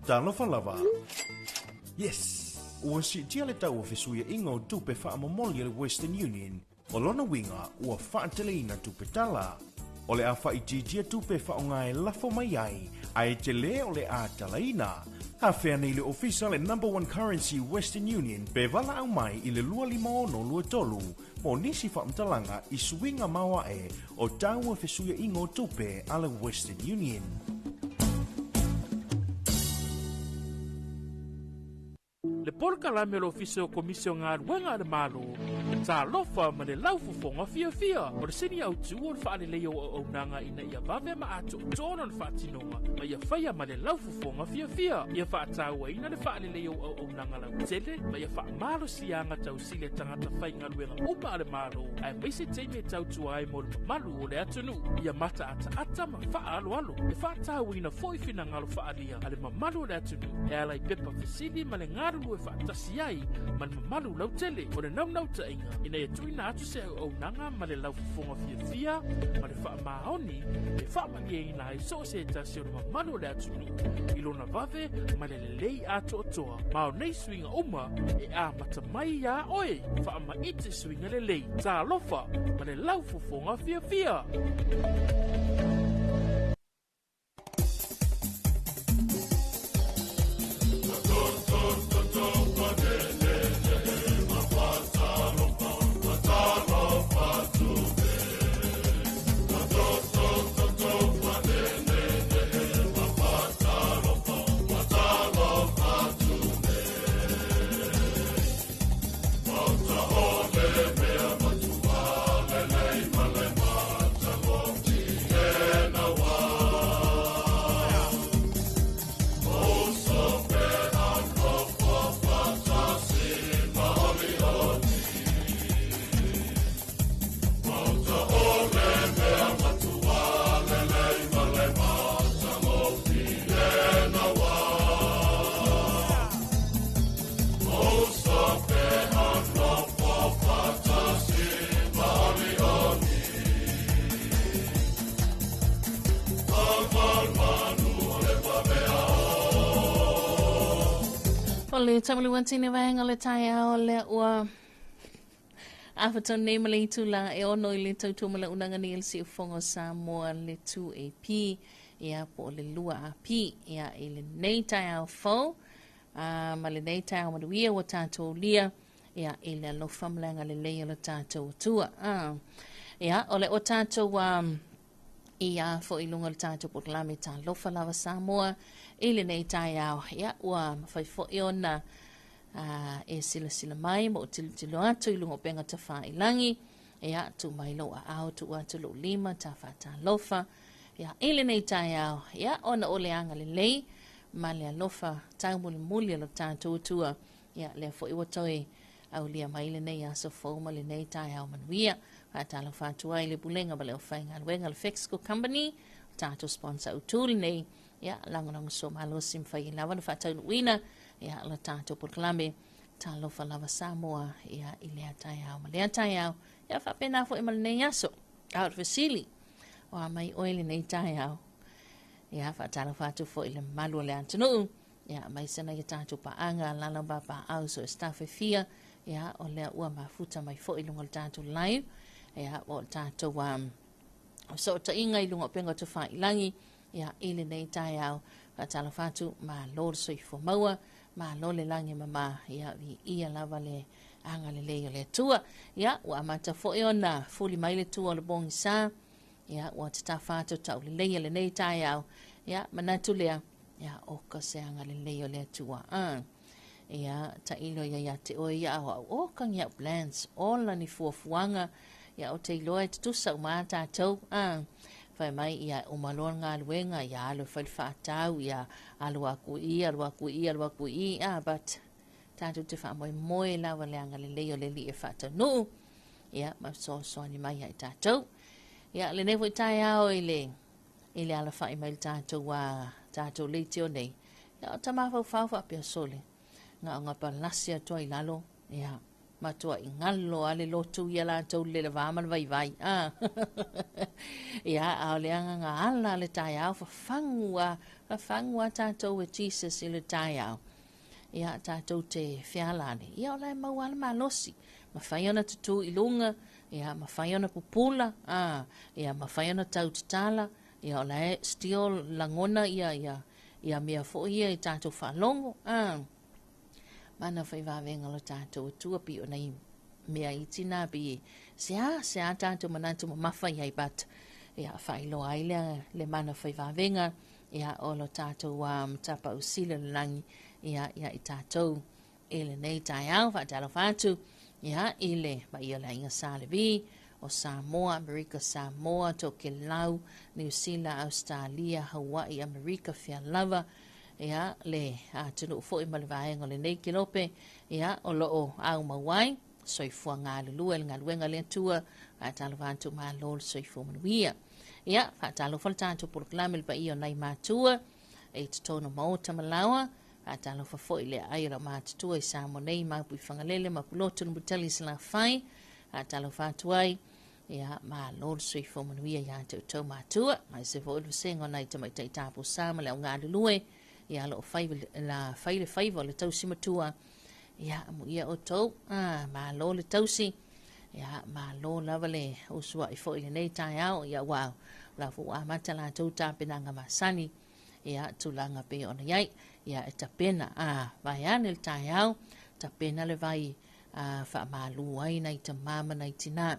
Talofa lava! Yes! Ua siitia le tau o fesuiaiga o tupe faamomoli a le Western Union, o lona uiga ua faateleina tupe tala. O le a faaitiitia tupe e faaaoga e lafo mai ai, ae tele o le a talaina. Afea nei le ofisa le Number One Currency Western Union pe valaau mai i le 25623 mo nisi faamatalaga i suiga maoae o tau o fesuiaiga o tupe a le Western Union. Le polokalame o le Ofisa o Komisi o Galuega a le Malo, Talofa ma le Laufofoga Fiafia. O le sini autu o le faaleleia o auaunaga ina ia vave ma atoatoa lona faatinoga ma ia faia ma le laufofoga fiafia. Ia faatauaina le faaleleia o auaunaga lautele ma ia faamalosiaga tausili a tagata faigaluega uma a le Malo, aemaise taimi e tautua ai mo le mamalu o le atunuu. Ia mataataata ma faaaloalo. E faatauaina foi finagalo faaalia a le mamalu o le atunuu e ala i pepa fesili ma le galulue faatasi ai ma le mamalu lautele. O le naunautaiga ina ia tuuina atu se auaunaga ma le laufofoga fiafia ma le faamaoni e faamalieina ai so o se tasi o le mamalu o le atunuu i lona vave ma le lelei atoatoa. Ma o nei suiga uma e amata mai iā oe. Faamaite suiga lelei. Talofa ma le laufofoga fiafia! O le tamalua tini vaega o le taeao lea ua afa tonu nei ma le itula e ono i le tautua ma launaga nei o le siufofoga o Samoa le 2AP ia po o le 2AP ia i lenei taeao fou a ma lenei taeao manuia ua tatou lia ia i le alofa ma le agalelei o le tatou Atua. A. Ia, o le o tatou ia foi i luga o le tatou polokalame Talofa Lava Samoa i lenei taeao. Ia, ua mafai foi ona e silasila mai ma ou tilotilo atu i luga o upega tafailagi. Ia, tuu mai lou aao, tuu atu lou lima, ta faatalofa. Ia, i lenei taeao, ia, ona o le agalelei ma le alofa taumulimuli o lo tatou Atua. Ia, lea foi ua toe aulia mai lenei aso fou ma lenei taeao manuia. Faatalofa atu ai le Pulega ma le Aufaigaluega le Fexco Company, o tatou sponsor autu lenei. Ia, lagolagosua malosi ma fai ai lava na faataunuuina, ia, la tatou polokalame. Talofa lava Samoa, ia, i lea taeao ma lea taeao. Ia, faapena foi ma lenei aso. A o le fesili, o a mai oe lenei taeao? Ia, faatalofa atu foi i le mamalu o le atunuu. Ia, aemaise nai a tatou paaga, alaala ma papaaao so o se tafa e fia, ia, o lea ua mafuta mai foi i luga o le tatou live, ia, o le tatou um, fesootaiga i luga o upega tafailagi, ia, i lenei taeao. Faatalofa atu, malo le soifua maua, malo le lagi e mama, ia, viia lava le agalelei o le Atua. Ia, ua amata foi ona fuli mai le tua o le pogisa, ia, ua tatafa atu tauleleia lenei taeao, ia, manatu lea, Ia, o ka se agalelei o le Atua. A. Ia, tailo ia ia te oe ia au au, o ka ngi au plans, ola ni fuafuaga, ia o te iloa e tutusa uma a tatou. A. Fai mai, ia, uma loa le galuega, ia alu e fai le faatau, ia alu aku i i, alu aku i i, alu aku i i, a, but, tatou te faamoemoe lava le agalelei o le Alii e faataunuu, ia, ma fesoasoani mai ia i tatou. Ia, lenei foi taeao i le i le alafai mai le tatou a tatou leitio nei, ia o ta mafaufau faapea sole, na o na palasi atu ai i lalo, ia, Matuai galo lava le lotu ia latou i le lelevā ma le vaivai. A. Ia, a o le agaga ala le taeao fafagu a, fafagu a tatou e Jesus i le taeao. Ia, tatou te feala ane. Ia, o la e maua lava le malosi. Mafai ona tutū i luga, ia, mafai ona pupula, a, ia, mafai ona tau tatala, ia, o la e still lagona ia, ia, ia mea foi ia i tatou faalogo, a. Mana fai vavega o lo tatou Atua pei o nai mea iti na pei se a se a tatou manatu mamafa i ai but ia faailoa ai le, le mana fai vavega ia o lo tatou um, tapausili o le lagi ia ia i tatou i lenei taeao faatalofa atu ia i le paia o le aiga Sa Levi o Samoa, Amerika Samoa, Tokelau, Niu Sila, Ausetalia, Hawaii, Amerika, fea lava ia, le atunuu foi ma le vaega o lenei kelope, ia, o lo o aumau ai, soifua galulue le galuega a le Atua, faatalofa atu malo le soifua manuia. Ia, faatalofa le tatou polokalame le paia o nai matua, e i totonu maota ma laoa, faatalofa foi le aai o lau matutua i Samoa nei, Mapuifagalele, Mapulotu, Mutali, Salafai, faatalofa atu ai, Ia, malo le soifua manuia ia te outou matua, aemaise foi le vasega o nai tamaitai tapusa ma le au galulue, ia lo o fai, la, fai le faiva o le tausi matua. Ia, amuia outou, ah, malo le tausi, ia, malo lava le usuai foi i lenei taeao, ia ua, la foi ua amata latou tapenaga masani, ia, tulaga pei ona iai, ia, e tapena, ah, vaeane le taeao, tapena le vai, a faamalu ai nai tamā ma nai tinā,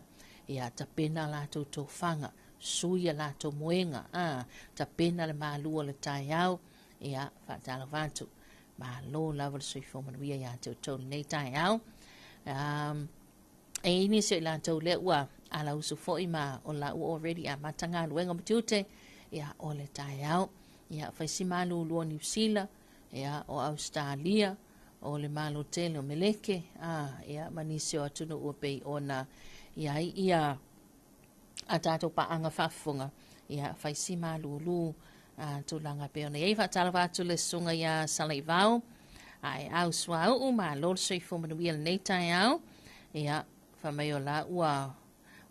ia tapena a latou tofaga, sui a latou moega, a tapena le malu o le taeao, ia faatalofa atu. Malo lava le soifua manuia ia te outou lenei taeao. Um, e i nisi o i latou lea ua alausu foi ma o la ua already amata galuega ma tiute, ia o le taeao. Ia fai si malulu o Niu Sila, ia o Ausetalia, o le Malo tele o Meleke, a, ia, ma nisi o atunuu e pei ona i ai ia a tatou paaga faafofoga, ia, fai si malūlū a, tulaga e pei ona i ai. Faatalofa atu le susuga ia Salaivao, ae au suauu, malo le soifua manuia lenei taeao. Ia, fai mai o la ua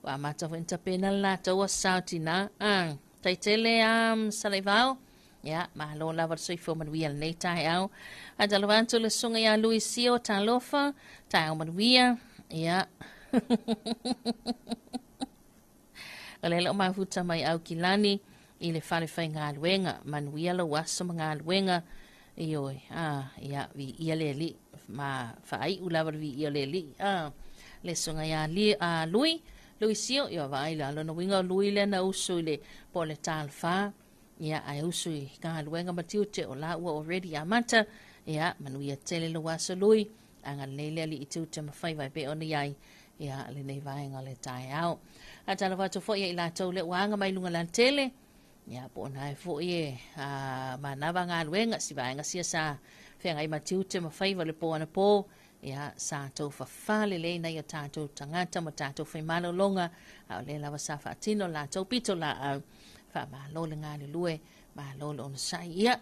Ua amata foi ona tapena le latou aso Sa o Tinā. Ah, tai tele a Salaivao. Ia, malo lava le soifua manuia lenei taeao. Faatalofa atu le susuga ia Luisio, talofa, taeao manuia. Ia. O lea o mafuta mai Aukilani i le fale faigaluega. Manuia lou aso ma galuega. Ioe, ah, ia, viia le Alii, ma faaiu lava le viia o le Alii. Ah, le susuga ia Li, a Lui, Lui Sio, ia vaai la, lona uiga o Lui lea na usu i le, po o le talfa, ia, ae usu i galuega ma tiute o la ua already amata, ia, manuia tele lou aso Lui, agalelei le Alii i tiute ma faiva e pei ona i ai, ia, lenei vaega o le taeao. Faatalofa atu foi ia i latou lea ua aga mai luga lautele, Ia, po o na e foi e a, manava galuega, si vaega sia sa feagai ma tiute ma faiva le po anapo, ia, sa tou fafā lelei nai o tatou tagata ma tatou faimalologa, a o lea lava sa faatino latou pito laau. Faamalo le galulue, malo le onosai. Ia,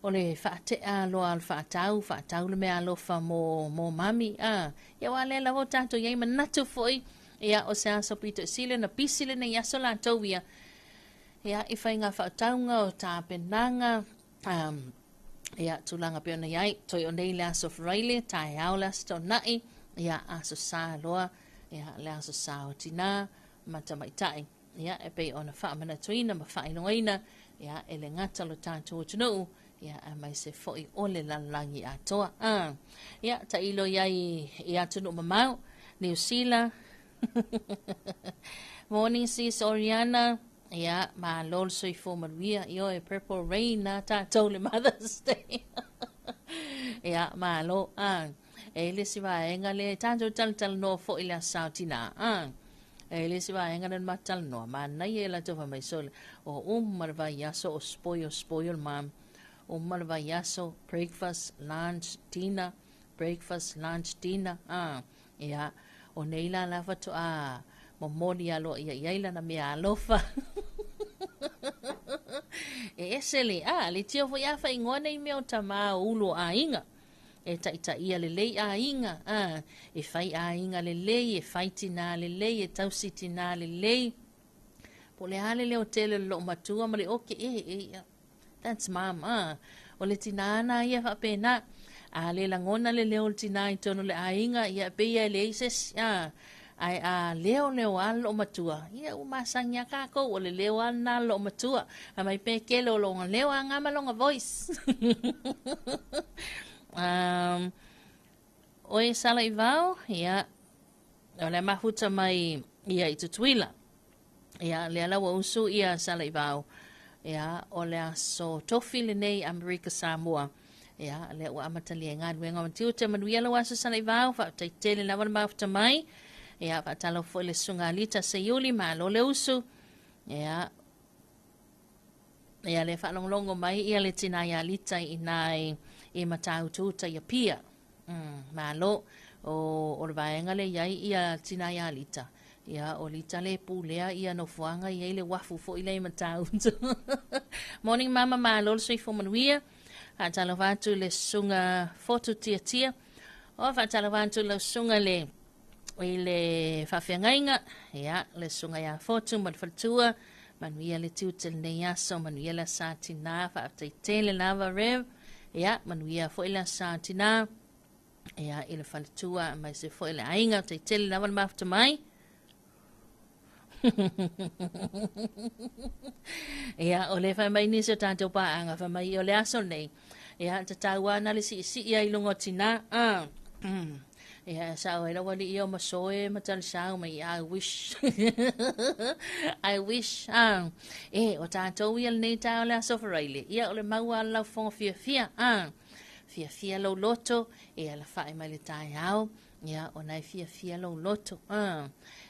o le faatea loa o le faatau, faatau le meaalofa mo, mo mami, a, ia, aua o lea lava o tatou i ai manatu foi, ia, o se aso pito i sili ona pisi lenei aso latou ia, Ia, i faiga faatauga o tapenaga, um, ia, tulaga pei ona i ai, toe o nei le aso Faraile, taeao le aso Toonai, ia, aso Sa loa, ia, le aso Sa o tinā ma tamaitai. Ia, e pei ona faamanatuina ma faailogaina, ia, e le gata o lo tatou atunuu, ia, aemaise foi o le lalolagi atoa. Ah, ia, tailo i ai i atunuu mamao, Niu Sila, Morning sis Oriana. Ia, malo le soifua manuia. Ioe, Purple Rain na tatou le Mother's Day. Ia, malo. Ah, e le isi vaega lea e tatou talatalanoa foi le aso Sa o Tinā. Ah, e le isi vaega lea na matou talanoa, manaia e latou fai mai sole, o uma le vaiaso o spoil, spoil mom. Uma le vaiaso, breakfast, lunch, dinner, breakfast, lunch, dinner. Ah, Ia, o nei la la faatoa momoli aloaia i ai lana mea alofa. E ese le, a, le tio foi a faaigoa nei mea o tamā o ulu o aiga. E taitaia lelei aiga, a, e fai aiga lelei, e fai tinā lelei, e tausi tinā lelei. Po o le a le leo tele o le loomatua ma le oke, e, e, ia, that's mom, a. O le tinā lena ia e faapena. A le lagona le leo o le tinā i totonu o le aiga, ia e pei lava e leai se isi, a. Ae a leoleo lava le loomatua, ia ua masani lava tatou, o le leo lava lena o le loomatua. Fai mai pe tele o lona leo a na ma lona voice. um, oi Salaivao, ia, o le mafuta mai ia i Tutuila. Ia, lea la ua usu ia Salaivao. Ia, o le aso tofi lenei Amerika Samoa. Ia, lea ua amatalia i galuega ma tiute manuia lau aso Salaivao, faafetai tele lava le mafuta mai. Ia, faatalofa foi le Susuga Alita Seiuli, malo le usu. Ia, ia le faalogologo mai ia le tina ia Lita i ina i Matautu-uta i Apia. Mm, malo. O, o le vaega lea i ai ia tina ia Lita. Ia, o Lita le pulea ia nofoaga i ai le uafu foi lea i Matautu. Morning mama, malo le soifua manuia. Faatalofa atu i le susuga Fotu Tiatia. O, faatalofa atu i lau susuga le i le faafeagaiga, ia, le susuga ia Fotu ma le faletua, manuia le tiute lenei aso, manuia le asa tinā, faafetai tele lava Rev, ia, manuia foi le asa tinā, ia, i le faletua, aemaise foi le aiga, faafetai tele lava le mafuta mai. Ia, o le fai mai nisi o tatou paaga, fai mai o le aso nei, ia, tatau lava na le siisii ai i luga o tinā. Ah. Mm. Ia, sao ai lau alii o masoe ma talisau mai, I wish. I wish. Ah. E, o tatou ia lenei taeao le aso Faraile. Ia, o le mau lava o le laufofoga fiafia. Ah. Fiafia lou loto, e alafai mai le taeao. Ia, ona e fiafia lou loto. Uh.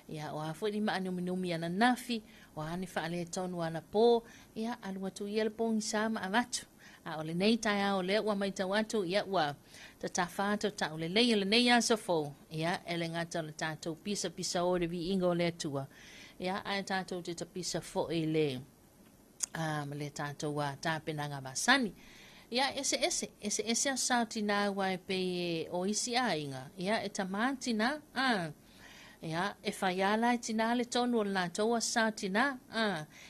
Ia, o a foi ni maanuminumi ananafi, o a ni faaletonu anapo, ia, alu atu ia le pogisa ma avatu. A o lenei taeao lea ua matau atu, ia, ua tatafa atu taulelei o lenei aso fou, ia, e le gata o le tatou pisapisa o i le viiga o le Atua, ia, ae tatou te tapisa foi i le, a, ma le tatou a, tapenaga masani. Ia, eseese, eseese aso sa o tinā aua e pei e o isi aiga, ia, e tamā tinā, a, ia, e fai lava la e tinā le tonu o le latou aso sa o tinā, a,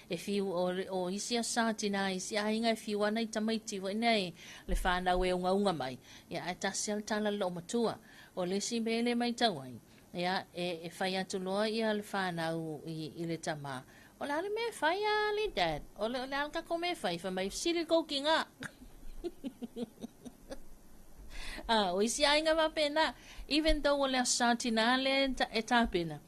e fiu, o, o isi aso sa o tinā i isi aiga e fiu ana i tamaiti foi nei le fanau e ugauga mai, ia, ae tasi lava le tala a le loomatua. O le isi mea lea e matau ai, Ia, e, e fai atu loa ia le fanau i, i le tama. O le a le mea e fai a le dad? O le, o le a le tatou mea e fai? Fai mai, sili kou ki ngā. Ah, o isi aiga faapena, even though o le aso sa tinā lea e tapena,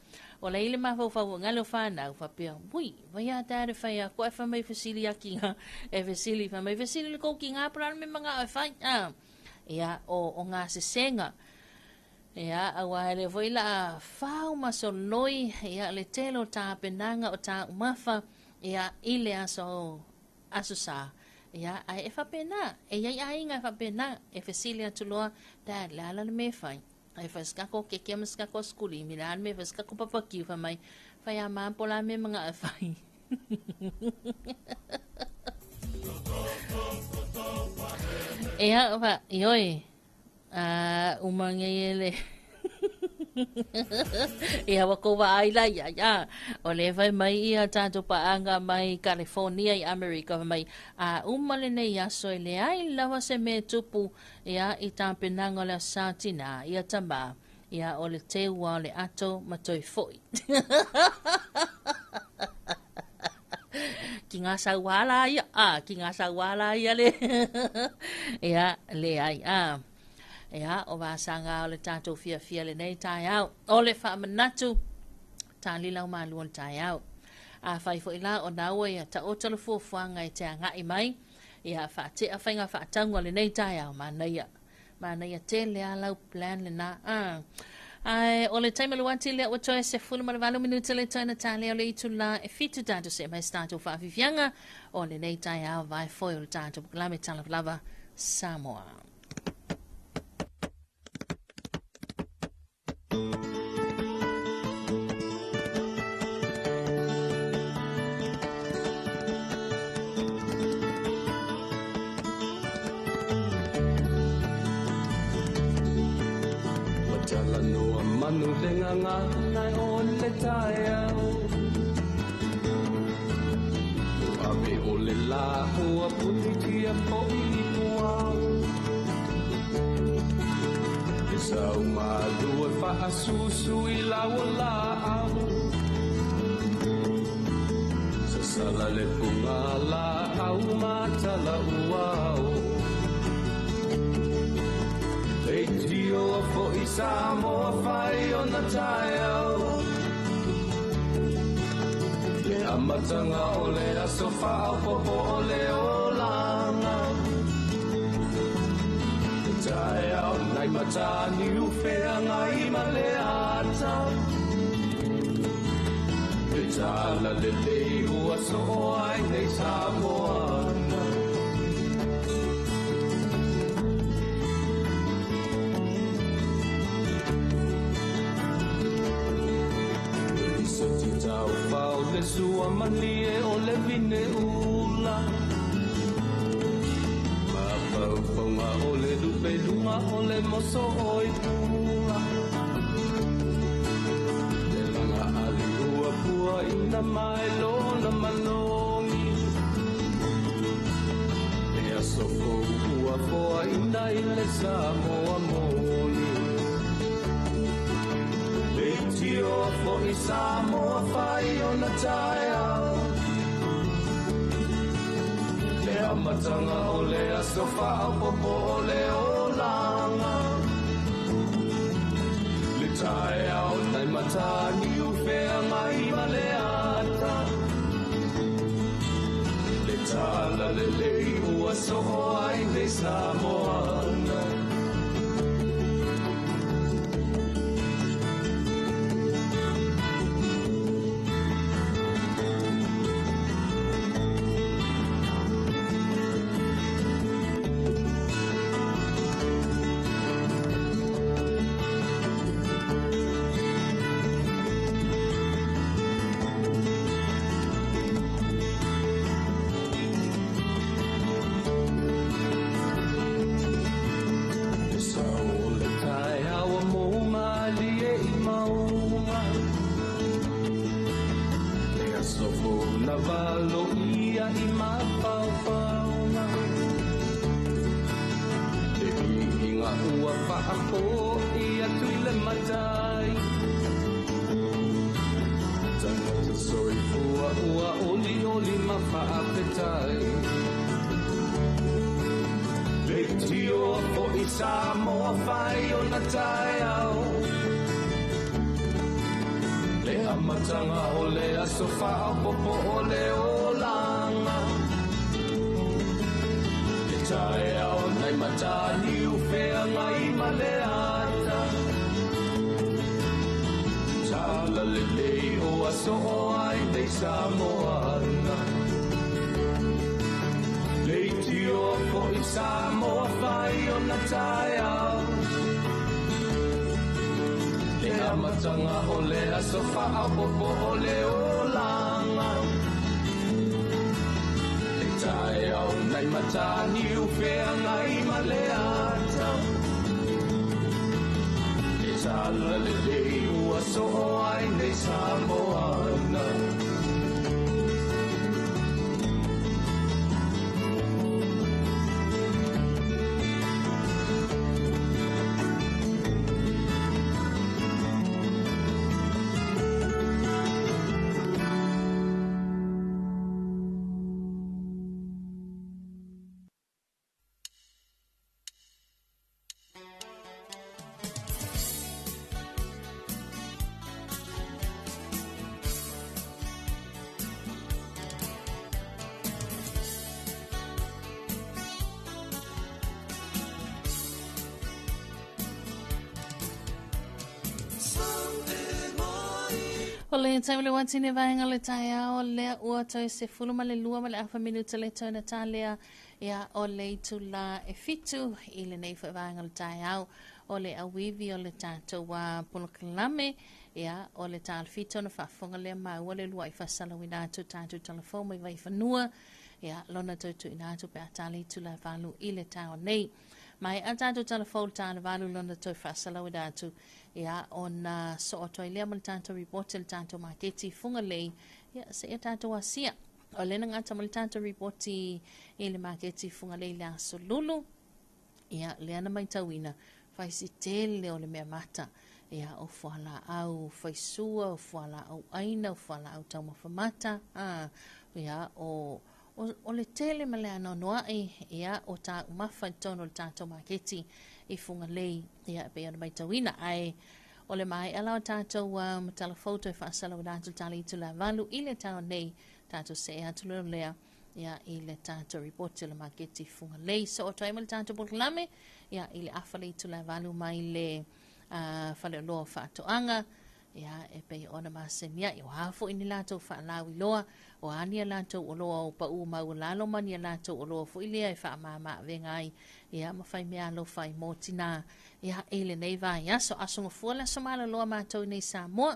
o la i le mafaufau o fanau, faapea, ui, vai a dad e fai aku, ae fai mai fesili aki ngā, e fesili, fai mai fesili le kou ki ngā, po o le a le mea mangao e fai. Ah, ia, o, o ngā sesega. Ia, aua e le foi la a fau ma soloi, ia, le tele o tapenaga o taumafa, ia, i le aso, aso sa. Ia, ae e faapena, e i ai aiga e faapena, e fesili atu loa, Dad, le a la le mea e fai? E fai se kako keke ma se kako skulimi, le a le mea e fai se kako papakiu, fai mai, fai a ma po o le a le mea e manao e fai. Ia, fa, ioe, A uma nei e le Ia ua kou vaai la ia, ia. O le fai mai ia tatou paaga mai California i Amerika fai mai, a uma lenei aso e leai lava se mea e tupu, ia, i tapenaga o le Aso Sa Tinā, ia tamā, ia, o le teu lava o le ato ma toe foi. Ki ngā sauā la ia, ā, ki ngā sauā la ia le, ia, leai, ā. Ia, o vasaga o le tatou fiafia lenei taeao. O le faamanatu, tali lau malu o le taeao. Afai foi la o na ua ia taoto le fuafuaga e te agai mai, ia faatea faiga faatauga o lenei taeao, manaia. Manaia tele a lau plan lena. Ah. Ae o le taimi luati lea ua toe 18 minute le toe na tale o le itula e 7 tatou see mai se tatou faafiafiaga o lenei taeao vae foi o le tatou polokalame Talofa Lava Samoa. Talanoa manu le gagana o le taeao. Ave o le la ua punitia fo'i i puao. E sau malu e faasusu i lau o laau. Sasala le puga laau matala uao. Leitio a fo'i Samoa fai o na taeao. Le amatanga o le aso faaopopo o le olaga. Le taeao nai mataniu feagai ma le ata. Le tala lelei ua soo ai nei Samoana. Se ti tau fao le sua malie o le vine ula. Mafaufauga o le lupeluga o le moso o i pula. Le laga ali ua pua ina mai lona manogi. E aso fou ua foa ina i le Samoa moni. Leitio a fo'i Samoa fai o na taeao. Le amatanga o le aso faaopopo o le olaga. Le taeao nai mataniu feagai ma le ata. Le tala lelei ua soo ai nei Samoana. Le sao o le taeao a mou malie i mauga. Le aso fou na valo ia i mafaufauga. Le viiga ua faafo'i atu i le matai. Tagata soifua ua olioli ma faafetai. Leitio a fo'i Samoa fai o na taeao. Le amatanga o le aso faaopopo o le olaga. Le taeao nai mataniu feagai ma le ata. Tala lelei o aso o ai nei Samoana. Leitio a fo'i Samoa fai o na taeao. Le amatanga o le aso faaopopo o le olaga. Le taeao nai mataniu feagai ma le ata. Le tala lelei ua soo ai nei Samoana. O le taimi le watine vaenga le taeao lea ua toe 12 ma le afa minuta le toe na talea ia o le itula e 7 i lenei foi vaenga le taeao o le auivi o le tatou polokalame ia o le talafito na faafofoga lea maua le lua'i faasalauina atu tatou talafou mai vaifanua ia lona toe tuuina atu pe a tala itula 8 i le taeao nei. Maea tatou tala fou i le ta 8 lona toe faasalauina atu, ia, ona soo atu ai lea ma le tatou ripoti o le tatou maketi i Fugalei, ia, seia tatou asia. O lea na gata ma le tatou ripoti i le maketi i Fugalei i le aso Lulu, ia, lea na maitauina, fai si tele o le mea mata, ia, o fualaau faisua, o fualaau aina, o fualaau taumafa mata, a, ia, o, o, o le tele ma le anoanoai, ia, o taumafa i totonu o le tatou maketi i Fugalei, ia, e pei ona maitauina. Ae, o le maea la o tatou matala fou toe faasalauina atu le tala i itula 8 i le taeao nei, tatou see atu loa lea, ia, i le tatou ripoti o le maketi i Fugalei. So atu ai ma le tatou polokalame, ia, i le afa le itula 8 mai le faleoloa o faatoaga, ia, e pei ona masani ai, o a foi ni latou faalauiloa, o a ni a latou oloa o pau maualalo ma ni a latou oloa foi lea e faamama avega ai, ia, ma fai meaalofa ai mo tinā, ia, i lenei vaiaso. Aso Gafua le aso malolo a matou i nei Samoa.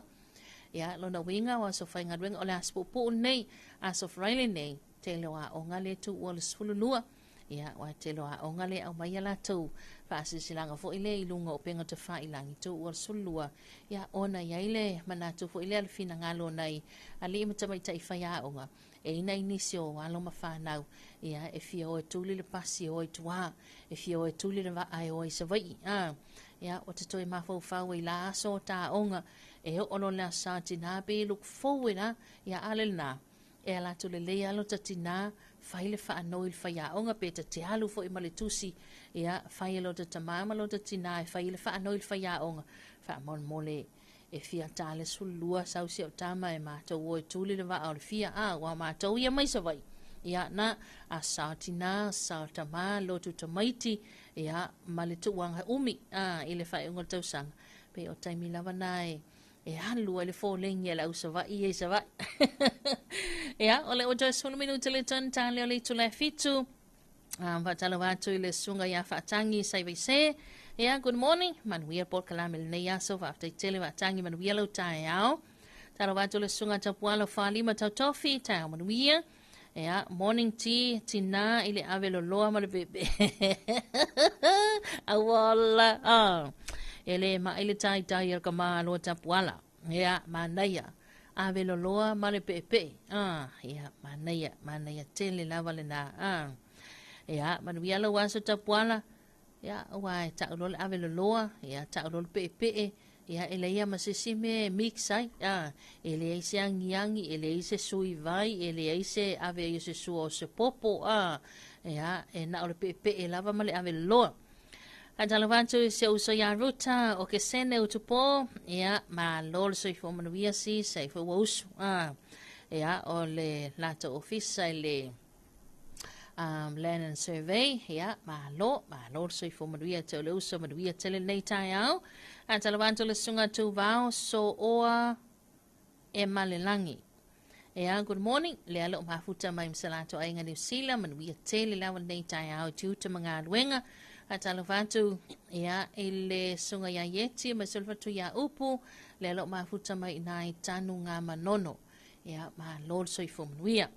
Ia, lona uiga o aso faigaluega o le aso puupuu lenei, aso Faraile nei, tele o aoga le tuua o le 12, ia, aua tele o aoga le aumai a latou faasilasilaga foi lea i luga o upega tafailagi, tuua o le 12, ia, ona i ai le manatu foi lea le finagalo o nai alii ma tamaitai faiaoga, e i ai nai nisi o alo ma fanau, ia, e fia o e tuli le pasi e o i tua, e fia o e tuli le vaa e o i Savaii, a, ia, ua te toe mafaufau ai la aso o taoga, e oo loa le aso Sa tinā pe look forward a, ia, a le lena, e ala atu lelei lava lota tinā, fai le faanoi i le faiaoga pe ta te alu foi ma le tusi, ia, fai e lota tamā ma lota tinā e fai ai le faanoi i le faiaoga, faamolemole e fia ta le 12 sau si au tama e matou o e tuli le vaa o le fia, a, ua matou ia mai Savaii. Ia, na, a sa tinā, sa tamā, lotu tamaiti, ia, ma le tuuaga umi, a, i le faaiuga o le tausaga. Pei o taimi lava na e, e alu ai le folegi a le au Savaii ia i Savaii. Ia, o lea ua toe 10 minute le tonu ta lea o le itula e 7. Faatalofa atu i le susuga ia Faatagi Saivaise. Ia, good morning. Manuia polokalame lenei aso. Faafetai tele Faatagi, manuia lau taeao. Talofa atu le susuga Tapuala Falima Tautofi, taeao manuia. Ia, morning tea, tinā i le ave loloa ma le pepe. Auala. Ah. E le mai le taitai a ka malo Tapuala. Ia, manaia. Ave loloa ma le peepee. Ah, ia, manaia, manaia tele lava lena. Ah. Ia, manuia lau aso Tapuala. Ia, aua e tau loa le ave loloa, ia, tau loa le peepee, ia, e leai lava ma se isi mea e mix ai, a, e leai se agiagi, e leai se sui vai, e leai se ave ai o se sua o se popo, a, ia, e na o le peepee lava ma le ave loloa. Faatalofa atu i si ou uso ia Ruta o Kesene Utupo, ia, malo le soifua manuia si sa ifo ua usu, a, ia, o le latou ofisa i le Land and Survey, ia, malo, malo le soifua manuia te o le uso manuia tele lenei taeao. Faatalofa atu le susuga Tuvao Sooa e Malelangi. Ea, good morning. Lea le o mafuta mai ma se latou aiga Niu Sila, manuia tele lava lenei taeao i tiute ma galuega. Faatalofa atu, ia, i le susuga ia Ieti ma se fatu ia Upu, lea le o mafuta mai i nai Tanu Ngā Manono. Ia, malo le soifua manuia.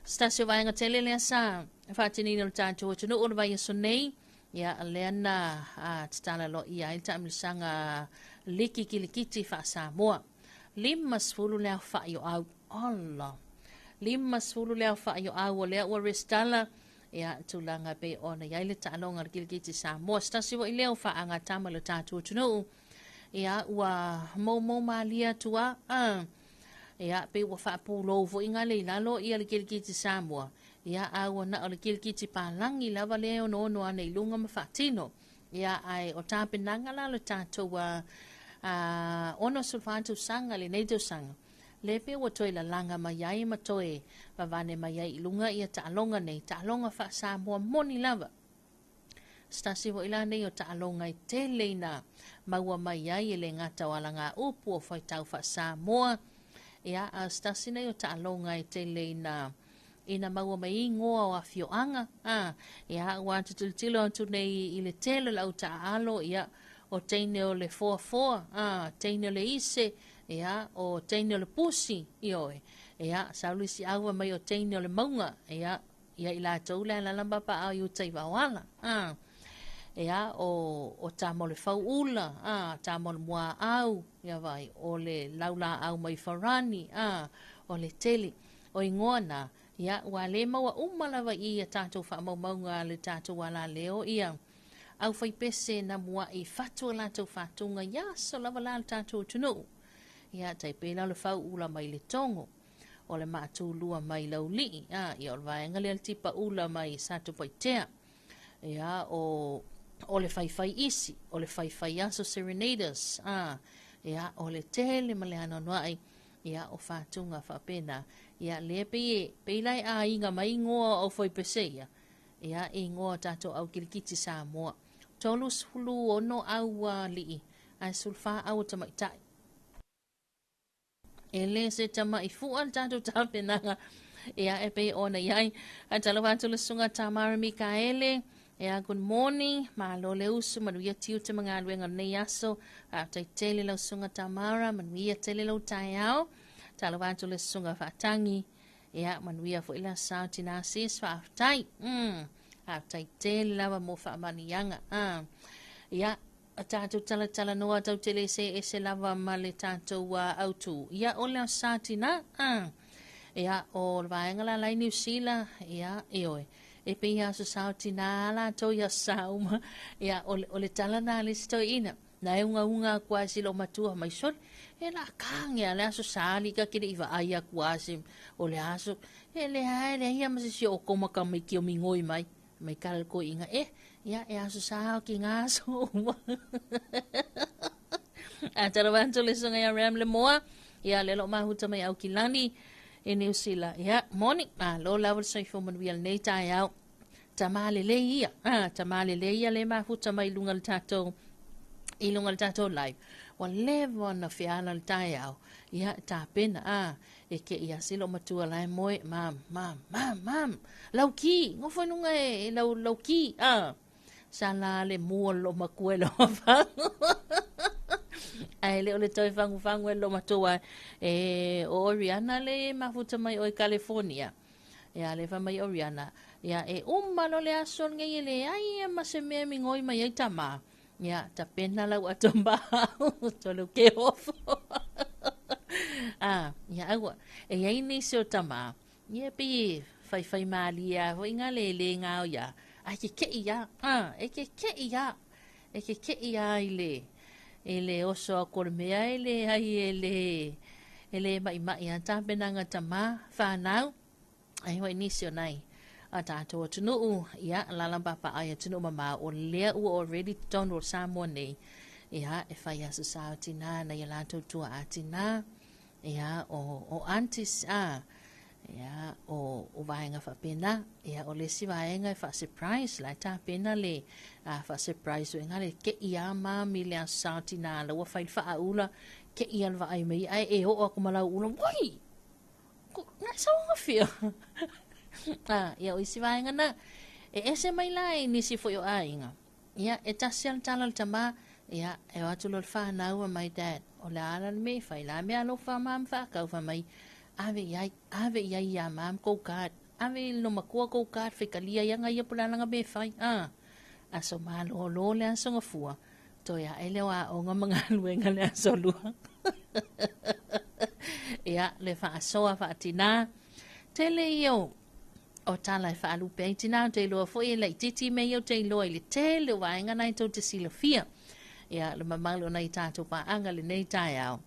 Se tasi o vaega tele lea sa faatinoina e le tatou atunuu o le vaiaso nei, ia lea na tatala aloaia ai le taamilosaga liki kilikiti faa-Samoa. 50 le aofai o au. Ala! 50 le aofai o au o lea ua resitala, ia tulaga e pei ona i ai le taaloga a le kilikiti Samoa. Se tasi foi lea o faagatama i le tatou atunuu, ia ua moumou malie atu lava. Ia, pei ua faapulou foi gale i lalo ia le kilikiti Samoa, ia, a ua na o le kilikiti palagi lava lea e onoono ane i luga ma faatino. Ia, ae o tapenaga la o le tatou a, a, 64 tausaga lenei tausaga, lea pei ua toe lalaga mai ai ma toe vavane mai ai i luga ia taaloga nei, taaloga faa-Samoa moni lava. Se tasi foi la nei o taaloga e tele ina maua mai ai e le gata o alagaupu o faitau faa-Samoa, ia, a o se tasi nei o taaloga e tele ina ina maua mai ai igoa o afioaga, a, ia, ua atu tilotilo atu nei i le tele o le au taaalo, ia, o teine o le foafoa, a, teine o le ise, ia, o teine o le pusi, ioe, ia, sau le isi au mai o teine o le mauga, ia, Ia i latou le alala ma paao i uta i Vaoala. A. Ia, o, o tama o le fauula, a, tama o le muaau, ia vai, o le laulaau mai Farani, a, o le tele. O igoa na, ia, ua le maua uma lava i ia tatou faamaumauga a le tatou alaleo, ia, aufaipese na mua'i fatu a latou fatuga i aso lava la le tatou atunuu. Ia, tai pei la o le fauula mai le Togo, o le maatulua mai Laulii, a, ia, o le vaega lea le tipaula mai Satupaitea. Ia, o, o le faifai isi, o le faifai aso Serenaders, a, ia, o le tele ma le anoanoai, ia, o fatuga faapena. Ia, lea pei e, pei la e aiga mai igoa o aufaipese ia, ia, i igoa o tatou au kilikiti Samoa. 36 aualii, ae 14 au tamaitai. E le se tama'i fua le tatou tapenaga. Ia, e pei ona i ai. Faatalofa atu le Susuga Tamara Mikaele. Ia, good morning. Malo le usu, manuia tiute ma galuega o lenei aso. Faafetai tele lau Susuga Tamara, manuia tele lou taeao. Talofa atu le Susuga Faatagi. Ia, manuia foi le aso sa tina sis, faafetai. Faafetai tele lava mo faamanuiaga. Ah. Ia, a tatou talatalanoa tau te le se ese lava ma le tatou autū. Ia, o le aso sa tina. Ah. Ia, o le vaega la lai Niu Sila, ia, ioe. E pei aso sa o tina a latou i aso sa uma. Ia, o, o le tala na le isi toeaina. Na e ungaunga aku a si matua mai sole. E la kange a le aso sa li ka kere iwa ai aku a se o le aso. E le ae le ia ma se si o koma ka mai ki o mingoi mai. Mai kala ko inga e. Ia e aso sa o ki ngā aso uma. A tala wanto le songa ia ram le moa. Ia le lo mahuta mai au kilani e Niu Sila. Ia moni. A lo lava le soifua manuia lenei taeao. Tama lelei ia. Ah, tama lelei ia le mafuta mai lunga le tatou i lunga le tatou live. Ua leva ona feala le taeao. Ia, tapena, ah, e ke ia se lo matua lai moe, mam, mam, mam, mam. Lau ki, ngofo i lunga e, e lau, lau ki, ah. Sa la le mua lo makua e lo fangu. Ai le o le toi fangu fangu e lo matua e o Oriana le mafuta mai o i California. Ia le fa mai o Rihanna. Ia e uma lo le aso lenei e leai e ma se mea migoi mai ai tama. Ia tapena lau atomba to le ke ofo. Ah, ia aua. E iai nisi o tama. Ia pe fai fai malie a foi ngā le le ngā o ia. Ai ke kei ia. Ah, e ke kei ia. E ke kei ia i le e le oso a ko le mea e le ai e le e le maʻimaʻi a tapenaga tama whānau ai hoi nisi o nai a tātou atunuu ia lala papaʻai atunuu mamao o lea ua already totonu o Samoa nei ia e fai aso sa o tinā na ia latou tuaʻa tinā ia o, o aunties a ia o, o vaega faapena ia o le isi vaega e faa-surprise la e tapena le a faa-surprise o le keʻi a mami le aso sa o tinā la ua fai le faaula keʻi a le vaai mai ae e oo aku ma lau ula wai na sauga fia ah ia o isi vaega na e ese mai la i nisi foi o aiga ia e tasi a le tala le tama ia e o atu lo le whanau a mai dad o le ala le me fai la mea alofa mam whakau fa mai ave i ai ave i ai ia mam kou card ave i lo makua kou card fai kalia ia ngai pulala me fai ah aso malolo le aso ngafua toe aʻe lea o aoga ma galuega le aso lua. Ia, le faasoa faatinā. Tele ia o, o tala e faalupe ai tinā, o te iloa foi e laitiiti mea ia o te iloa i le tele o vaega na e tou te silafia. Ia, le mamalu o nai tatou paaga lenei taeao.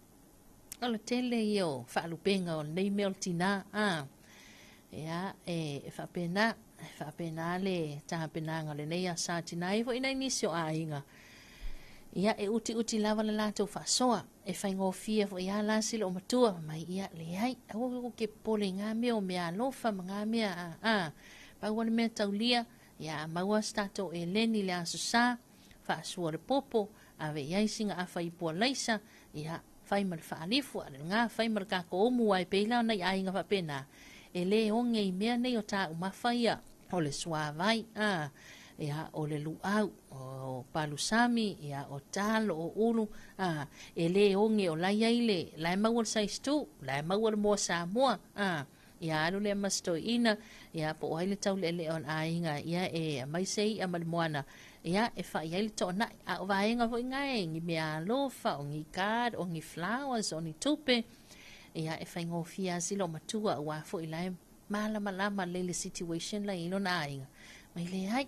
O le tele ia o faalupega o lenei mea o le tinā. Ah. Ia, e, e faapena, e faapena le tapenaga o lenei aso sa tinā ai foi nai nisi o aiga. Ia, e utiuti lava le latou faasoa. E faigofie foi a la si loo matua. Mai ia, leai, aua ko ke popole i ngā mea o mea alofa ma ngā mea a, a. Pau o le mea taulia, ia, maua se tatou eleni le aso sa, faasua le popo, ave i ai singa afa i pua laisa, ia, fai ma le faalifu, a le ngā fai ma le kako umu ai pei la o nai aiga faapena. E le oge i mea nei o taumafa ia, o le suāvai, a, ia, o le luau, o palusami, ia, o talo, o ulu, a, e le oge o lai ai le, la e maua le size 2, la e maua le moa Samoa, a, Ia alu lea ma si toeaina, ia po o ai le taulealea o le aiga, ia e aumai se i'a ma le moana, ia e fai ai le toanai. A o vaega foi na e ni meaalofa, o ni card, o ni flowers, o ni tupe, ia e faigofie lava si loomatua aua foi la e malamalama lelei i le situation la e i ai lona aiga. Ma e leai.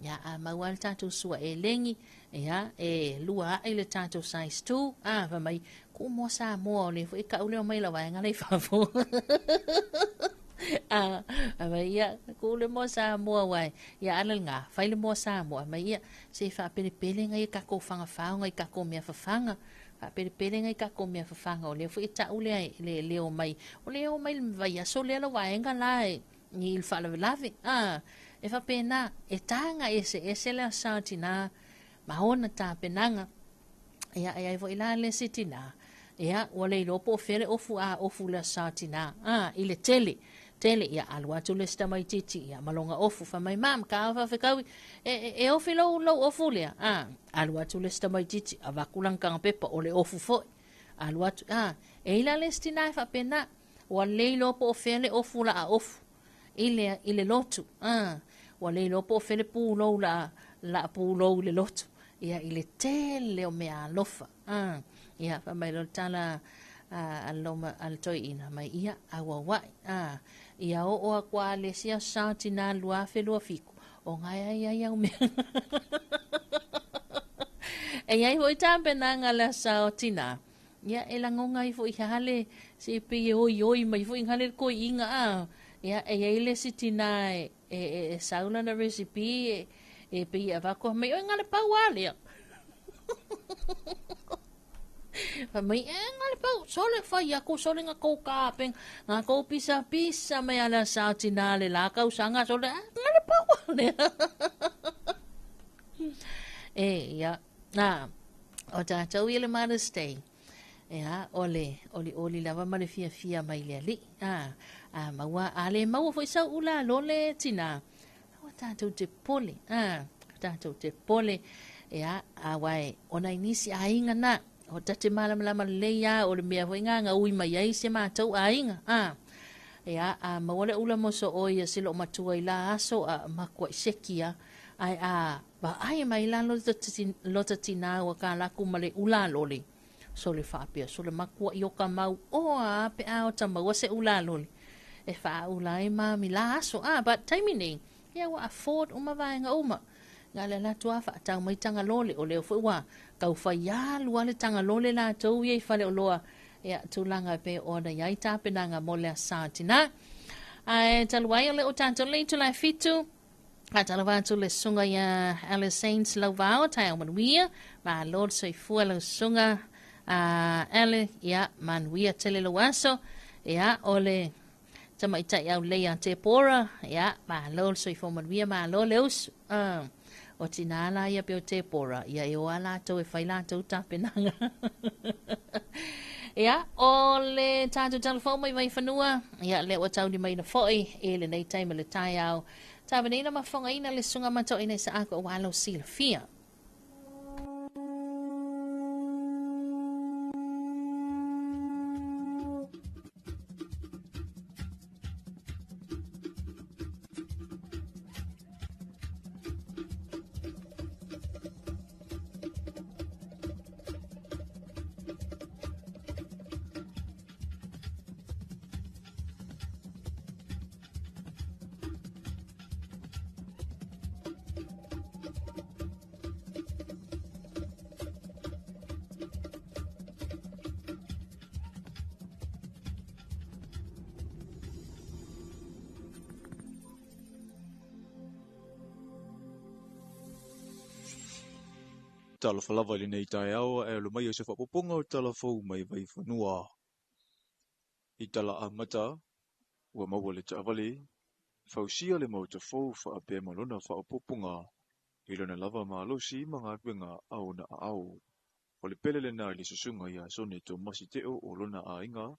Ia, a maua le tatou sua elegi, ia, e lua ae le tatou size 2, a, fai mai, kuu moa Samoa, o lea foi e kau leo mai la vaega la i fafo. A, fai mai, ia, kuu le moa Samoa uae, ia, ala lena, fai le moa Samoa, fai mai, ia, se faapelepele nai a takou fagafao nai takou mea fafaga, faapelepele nai takou mea fafaga, o lea foi e tau lea le leo mai, o lea e oo mai le vaiaso lea la vaega la e, i le faalavelave. A, e faapena, e taga eseese le aso sa o tinā ma ona tapenaga. Ia, e ai foi la le isi tinā, ia, ua le iloa po o fea le ofu a ofu le aso sa o tinā. A, i le tele, tele, ia, alu atu le isi tamaitiiti, ia, ma lona ofu, fai mai, Mum, ka faafetaui, e, e, e ofi lou, lou ofu lea. A, alu atu le isi tamaitiiti, avatu lana tagapepa, o le ofu foi. Alu atu, a, e i la le isi tinā e faapena. Ua le iloa po o fea le ofu la a ofu i le, i le lotu. A, ua le iloa po o fea le pulou la a, la a pulou i le lotu. Ia, i le tele o mea alofa. A, ia, fai mai loa le tala a, a loma, a le toeaina mai, ia, auauai. A, ia oo aku a le isi aso sa tinā 2027, o gae ai ai au mea. E iai foi tapenaga le aso sa o tinā. Ia, e lagona ai foi lava le, se pei e oioi mai foi le toeaina a. Ia, e i ai le isi tinā e, e, e sau lana recipe e, e pei e avatu mai, oi na le pau lava lea. Fai mai, e na le pau, sole fai aku, sole na kou kape, na kou pisa pisa mai ala sa tinā le la tausaga, sole, na le pau lava lea. E, ia, na, o tatou ia le Mother's Day, ia, o le olioli lava ma le fiafia mai le alii. A, a maua, a le maua foi sau ula lole tinā, aua tatou te pole, a, tatou te pole, ia, a wae, o nai nisi aiga na, o tate malamalama lelei a, o le mea foi ngā nga ui mai ai se matou aiga, a, ia, a maua le ula moso o ia se loo matua i la aso, a makuai seki a, ae a Vaai mai la lota tinā ua kalaku ma le ulalole. Sole faapea, sole makua i o ka mau oa pe a o ta maua se ulalole. E faaula ai mami la aso. Ah, but taimi nei, ia ua afford uma vaega uma. Nga le ala atu a faatau mai tagalole, o lea foi ua tau fai alu a le tagalole latou ia i Faleoloa. Ia, tulaga e pei ona i ai tapenaga mo le asa tinā. Ae talu ai o le o tatou le itula e 7, Faatalofa atu le susuga ia Alice Saints Lauvao, taeao manuia, malo le soifua lau susuga Alice, ia manuia tele lou aso, ia o le tamaitai aulelei ia Tepora, ia malo le soifua manuia, malo le usu. O tinā la ia pe o Tepora, ia e o a latou e fai latou tapenaga. Ia, o le tatou talafou mai Vaifanua, ia lea ua taulimaina foi i lenei taimi o le taeao. Tapenaina ma fofogaina le susuga ma toeaina i Saako aua lou silafia. Talofa lava i lenei taeao ae alo mai o se faaopoopoga o tala fou mai Vaifanua. I tala amata, ua maua le taavale, fausia le maota fou faapea ma lona faaopoopoga i lona lava malosi ma galuega a ona aao. O le pele lena i le susuga ia Sone Tomasi Teo o lona aiga,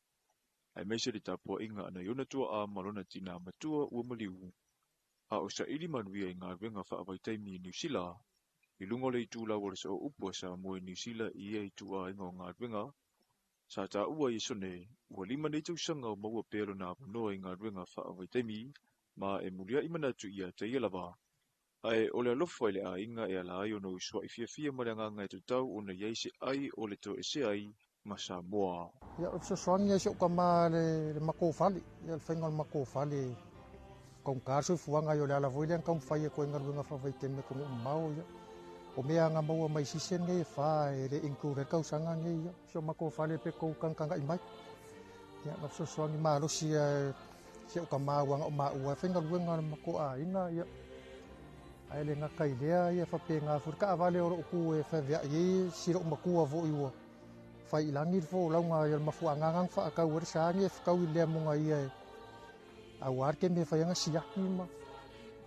aemaise le tapuaiga a nai ona tuaa ma lona tinā matua ua maliu, a o saili manuia i galuega faavaitaimi i Niu Sila. I luga o le itulau o le Sooupu a Samoa i Niu Sila i ia ituaiga o galuega, Sa taua e Iesone, ua 5 nei tausaga o maua pea lona avanoa i galuega faavaitaimi ma e muliai manatu ia te ia lava. Ae o le alofa i le aiga e ala ai ona usuai fiafia ma le agaga e tatau ona i ai se ai o le toesea ai ma Samoa. Ia, o le fesoasoani ia i si ou tama le matou fale, ia le faiga o le matou fale, taugata le soifuaga ia o le ala foi lea na taumafai atu ai i galuega faavaitaimi atunuu mamao ia. O mea na maua mai season nei e 4 e le include ai le tausaga nei ia. Si o matou fale pe tou tagatagai mai. Ia, na fesoasoani malosi ia si ou tama ua na o maua e faigaluega o le matou aiga ia. Ae le gata i lea ia faapena foi le taavale o loo tu e feaveai ai si lou matua foi ua fai i lagi le folauga ia le mafuaaga na faatau ai le sa nei e fetau i le amoga ia e aua le taimi e fai ai na siaki ma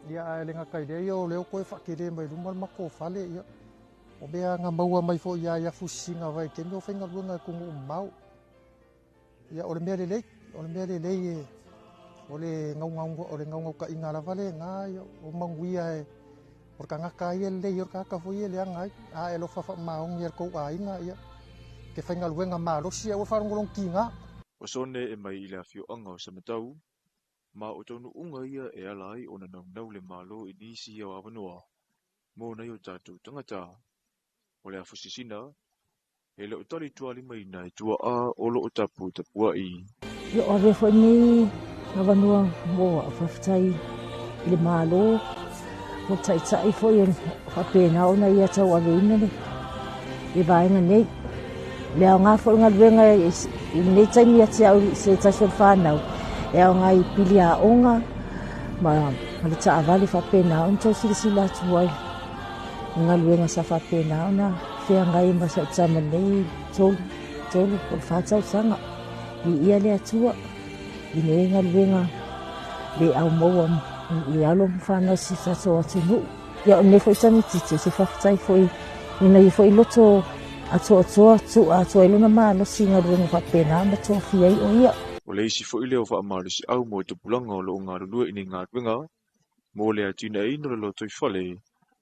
ia. Ae le gata i lea ia o lea ua toe faatele mai luma le matou fale ia. O mea na maua mai foi ia i afusisiga vaitaimi o faigaluega e atunuu mamao ia. O le mea lelei, o le mea lelei e o le gaugau, o le gaugautaiga lava lena ia o manuia e o le tagata ia lelei, o le tagata foi ia leaga ai a e alofa faamaoni e le tou aiga ia ke faigaluega malosi aua faalogologo tiga. O Sone e mai i le afioaga o Samatau, ma o taunuuga ia e ala ai ona naunau le Malo i nisi ia o avanoa mo nai o tatou tagata. O le afusisina, e le o tali tualimaina e tuaa o loo tapu tapuai. Ia o avea foi nei avanoa mo au faafetai i le Malo, mo taitai foi faapena ona ia tauaveina le vaega nei. Le aoga foi o le galuega i lenei taimi ia te au se tasi o le fanau, e aoga i pili aoga ma le taavale faapena ona tau silasila atu ai i galuega sa faapena ona feagai ma sa'u tama nei 3 3 po o le 4 tausaga. Viia le Atua i lenei galuega le aumaua i alo ma fanau si tatou atunuu. Ia o lenei foi tamaitiiti o se faafetai foi ina ia foi loto atoatoa tu'a atu ai lona malosi i galuega faapena ona tofia ai o ia. O le isi foi lea o faamalosiau mo tupulaga o loo galulue i nei galuega mo le atinaeina o le lotoifale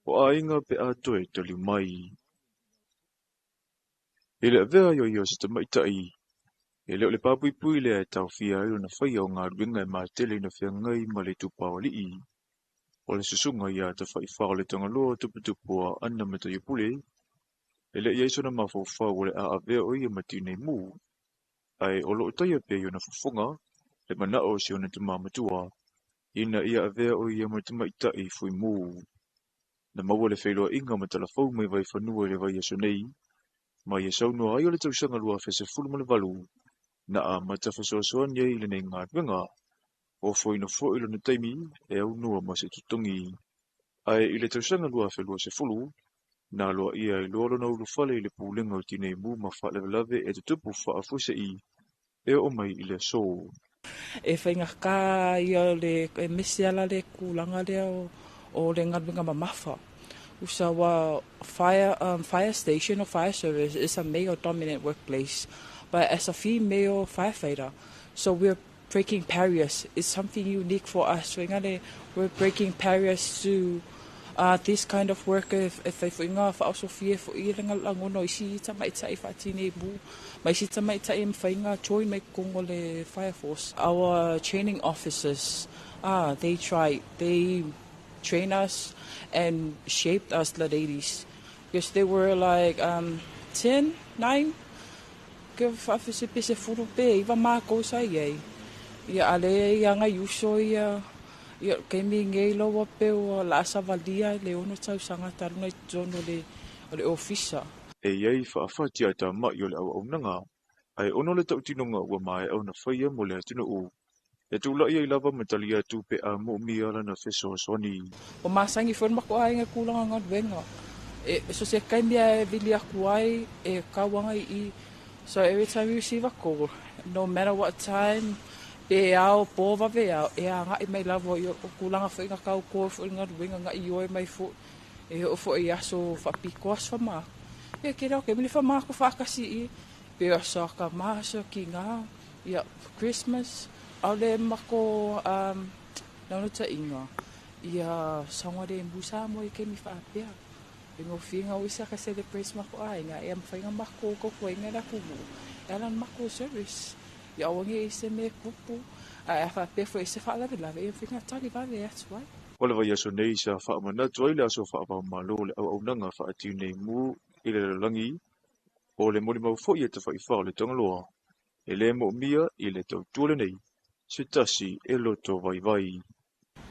o aiga pe a toe taliu mai. I le avea ai o ia o se tamaitai, e le o le papuipui lea e taofia ai lona faia o galuega e matele ina feagai ma le itupaoalii. O le susuga ia Tafaifā o le Tagaloa tuputupu a Ana Mataiupule, e le i ai sona mafaufau o le a avea o ia ma tinei mu, ae o loo taia pea i ona fofoga le manao o si ona tamā matua, ina ia avea o ia ma tamaitai fuimu. Na maua le feiloaiga ma talafou mai Vaifanua i le vaiaso nei, ma ia saunoa ai o le tausaga 2018 na amata fesoasoani ai i lenei galuega, ofoina foi lona taimi e aunua ma se totogi. Ae i le tausaga 2020, na aloaia ai loa lona ulufale i le pulega o tinei mu ma faalavelave e tutupu faafuasei e oo mai i le aso. E faigata ia le e mese ala le tulaga lea o le galuega mamafa. Usa ua fire station or fire service is a male dominant workplace, but as a female firefighter, so we're breaking barriers. It's something unique for us. We're breaking barriers to this kind of work e fai fo'iga fa'aosofia fo'i le lagona o isi tamaita'i fa'atinei mu ma isi tamaita'i e mafaiga join mai totonu o le fire force. Our training officers, they train us and shaped us, the ladies, because they were like 10, 9, ke fa'afesepese fulu pe iva makou sa iai ia ale ia agai uso ia ia kaimi ngei loa pe ua la'asavalia le 6 tausaga talu na i totonu o le ofisa. E iai faafati a tama'i o le auaunaga, ae ono le tautinoga ua maea ona faia mo le atunuu. E tula'i ai lava ma talia atu pe a moomia lana fesoasoani. Ua masagi foi le matou aiga i tulaga galuega e so se taimi e vili atu ai e tauaga i. So every time we receive a call, no matter what time, pe ao po vave ao, e aga'i mai lava i o tulaga foi na tautoa foi le galuega ga'i oe mai foi e oo foi i aso faapito aso famāku ia kele o taimi le famāku faatasi i pe o aso akamā, aso kigā ia Christmas. ʻAʻole makou naunautaʻiga ia saogalēmū Samoa i kaimi faapea. Faigofie ga o isi a ka celebrate ma makou aiga, ia mafai ona makou tautuaina le atunuu e ala i le matou service. Ia aua ne i se mea e tupu, ae a faapea foi e se faalavelave, ia mafai ona tali vave atu ai. O le vaiaso nei sa faamanatu ai le aso faava-o-Malo o le auaunaga faatineimu i le lalolagi, o le molimau foi a tafaifa o le Tagaloa, e le moomia i le tautua lenei se tasi e loto vaivai.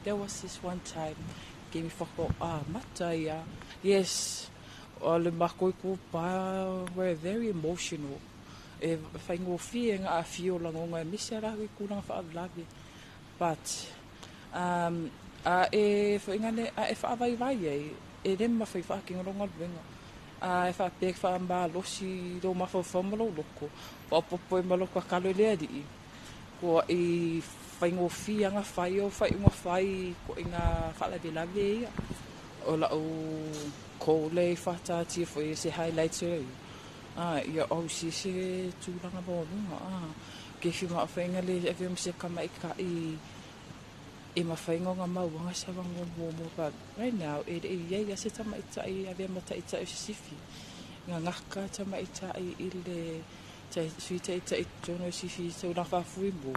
There was this one time ke mi faatoa ia. Yes, o le makou itupa were very emotional. E faigofie ga aafia o lagona aemaise a latou i tulaga faalavelave. But a e foiga le a e faavaivai ai, e le mafai faatino lou galuega. A e faapea e faamalosi lou mafaufau ma lou loto, faaopoopo ai ma lou tatalo i le Alii, toa'i faigofie aga fai o faaiuga fai toaiga faalavelave ia. O lau goal lea i faatatia foi e se highlights o ia, ia ausia se tulaga maualuga. Ke fia maafaiga le avea ma se tamaita'i e mafai ona mauaga se avanoa muamua. But right now, e le i ai se tamaita'i avea ma taitai o Sisifi. Gagaka tamaita'i i le sui taitai totonu o Sisifi tulaga faafui mo.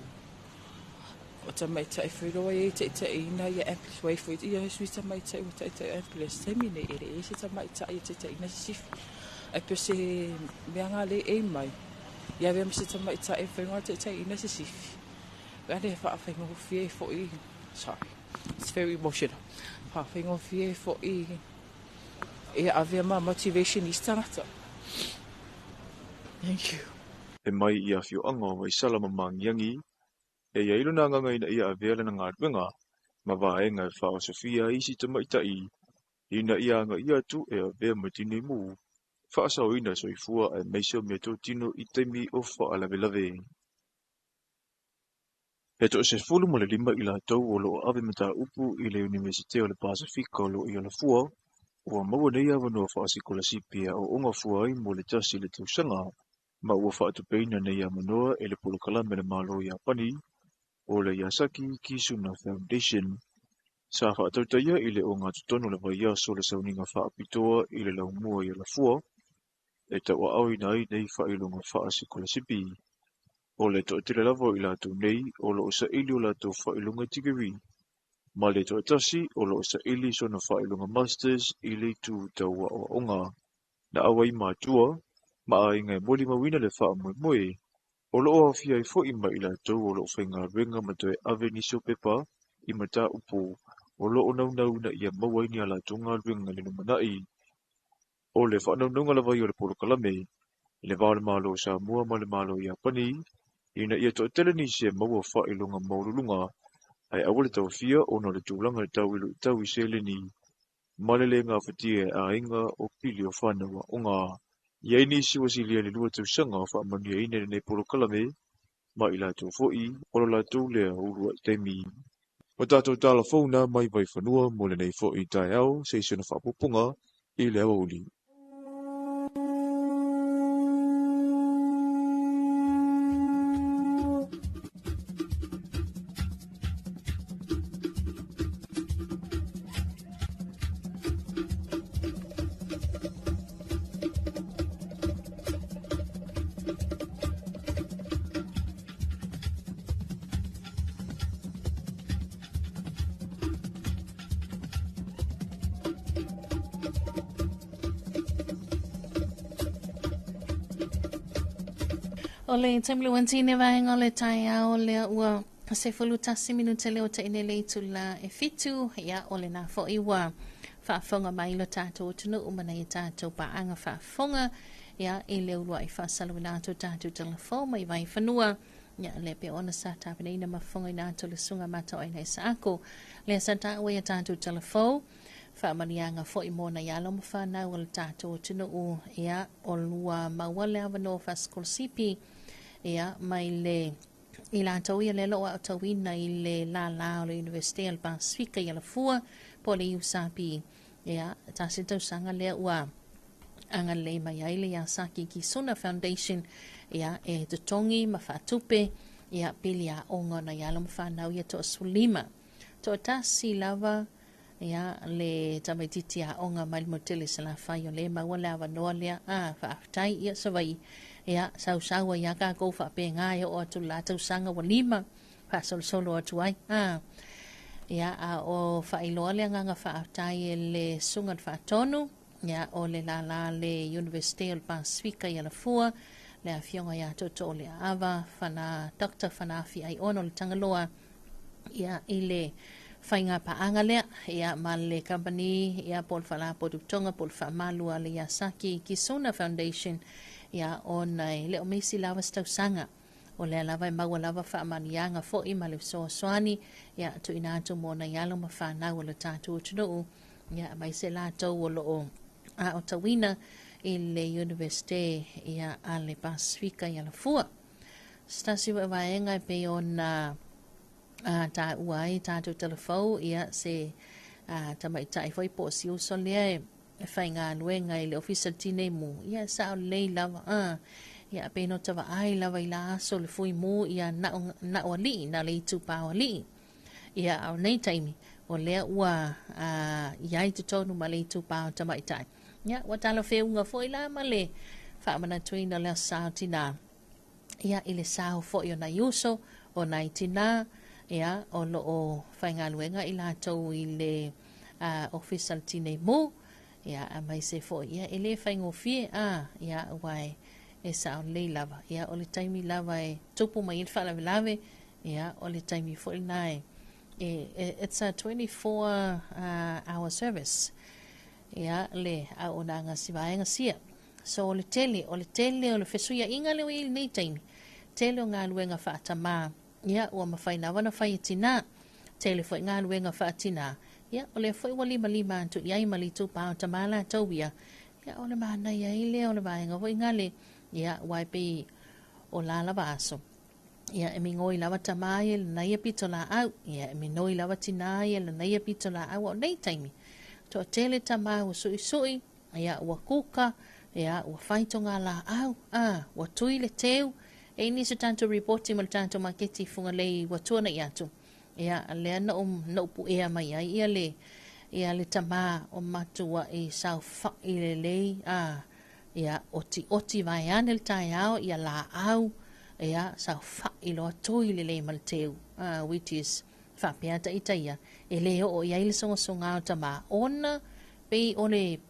O tamaita'i foi loa ia i taitaiina ia ambulance wai foi ia sui tamaita'i ua taitai ambulance taimi nei e le i ai se tamaita'i e taitaiina Sisifi. Ae pe o se mea nga le e mai, ia avea ma se tamaita'i e mafai ona taitaiina Sisifi. Ale faafaigofie foi, sorry, it's very emotional. Faafaigofie foi e avea ma motivation i isi tagata. Thank you. E mai i afioaga o Vaisala ma Magiagi, e iai lona agaga ina ia avea lana galuega ma vaega e faaosofia ai isi tamaitai ina ia agaia atu e avea ma tineimu, faasaoina soifua aemaise o meatotino i taimi o faalavelave. E 15 i latou o loo ave mataupu i le Iunivesite o le Pasefika o loo i Alafua, ua maua nei avanoa faasikolasipi e aoaoga fua ai mo le 1 le tausaga, ma ua faatupeina nei avanoa e le polokalame a le Malo o Iapani o le Yasaki Kizuna Foundation. Sa faatautaia i le ogatotonu o le vaiaso le sauniga faapitoa i le laumua i Alafua, e tauaaoina ai nei faailoga faasikolasipi. O le toatele lava o i latou nei o loo saili o latou faailoga tikeri, ma le toatasi o loo saili sona faailoga masters i le itu tau aoaoga. Na auai matua ma aiga e molimauina le faamoemoe, o loo aofia ai foi ma i latou o loo faigaluega ma toe ave nisi o pepa i mataupu o loo naunau ina ia maua ai ni a latou galuega i le lumanai. O le faanaunauga lava ia o le polokalame i le va o le Malo o Samoa ma le Malo o Iapani, ina ia toatele nisi e maua faailoga maualuluga, ae aua le taofia ona o le tulaga tau i luitau i seleni ma le le gafatia e aiga o pili o fanau aoga. I ai nisi ua silia i le 2 tausaga o faamanuiaina i lenei polokalame, ma i latou foi o lo latou lea uluai taimi. O tatou tala fou na mai Vaifanua mo lenei foi taeao se isi ona faapupuga i le aoauli. O le taimi le uantine vaega o le taeao lea ua 11 minute le o taine le itula e 7, ia o lena foi ua faafofoga mai lo tatou atunuu ma nai a tatou paaga faafofoga, ia i le uluai faasalauina atu o tatou talafou mai Vaifanua, ia lea pe ona sa tapenaina ma fofogaina atu le susuga Mataoaina Isaako lea sa taua i a tatou talafou faamanuiaga foi mo nai alo ma fanau o le tatou atunuu, ia o lua maua le avanoa faasikolasipi, ia mai le i latou ia lea o loo aotauina i le lālā o le Universite o le Pasefika i Alafua po o le USAP, ia tasi le tausaga lea ua agalelei mai ai le Yasaki Kisuna Foundation, ia e totogi ma faatupe ia pili aoga o nai alo ma fanau ia 15. Toatasi lava Ia, le tamaitiiti aoga mai le motu tele i Salafai o lea e maua le avanoa lea. A, faafetai, ia Savaii, ia, sausau ai lava tatou faapena e oo atu i le la tausaga ua 5 faasolosolo atu ai. A, ia, a o faailoa le agaga faafetai e le Susuga i le Faatonu, ia, o le lala a le Iunivesite o le Pasefika i Alafua, le Afioga ia Tootooleaava Fana, Doctor Fanaafi Aiono le Tagaloa, ia, i le faiga paaga lea, ia, ma le kamupani, ia, po o le Faalapotopotoga po o le Faamalu a le Yasaki Kisuna Foundation, ia, ona e le o misi lava se tausaga. O lea lava e maua lava faamanuiaga foi ma le fesoasoani, ia, tuuina atu mo nai alo ma fanau o le tatou atunuu, ia, aemaise latou o lo o aotauina i le Iunivesite, ia, a le Pasefika i Alafua. Se tasi foi o vaega e pei ona taua ai tatou talafou, ia, se tamaitai foi po o si uso lea e faigaluega i le Ofisa o le Tinei Mu, ia, e sao lelei lava, ia, pei no ta vaai lava i la aso le fui mu, ia, na'o alii, na le itupa o alii. Ia, a o nei taimi, o lea ua i ai totonu ma le itupa o tamaitai. Ia, ua talafeuga foi la ma le faamanatuina o le Aso Sa o Tinā. Ia, i le sao foi o nai uso, o nai tinā, ia, o lo o faigaluega i latou i le Ofisa o le Tinei Mu, ia, aemaise foi, ia, e le faigofie, ia, aua e sao lelei lava, ia, o le taimi lava e tupu mai ai le faalavelave, ia, o le taimi foi lena e, it's a 24 hour service, ia, le auaunaga si vaega sia. So o le tele, o le tele o le fesuiaiga lea ua i ai i lenei taimi, tele o galuega faatamā, ia, ua mafai lava ona fai e tinā. Tele foi galuega faatinā, ia, o lea foi ua limalima atu i ai ma le itupa o tamā latou ia, ia, o le manaia ai lea o le vaega foi gale, ia, aua e pei o la lava aso, ia, e migoi lava tamā ia i lana ia pitolaau, ia, e minoi lava tinā ia i lana ia pitolaau, a o nei taimi, toatele tamā ua suisui, Ia, ua kuka, ia, ua fai toga laau, a, ua tui le teu, e i nisi o tatou ripoti ma le tatou maketi i Fugalei ua tuanai atu. Ia, lea na ou, na ou puea mai ai ia le, ia le tamā o matuaʻi saofaʻi lelei, a, ia, otioti vaeane le taeao, ia laau, ia, saofaʻi loa tui lelei ma le teu, a, which is, faapea ta ita ia, e le oo i ai le sogasoga o tamā, ona Pei o le,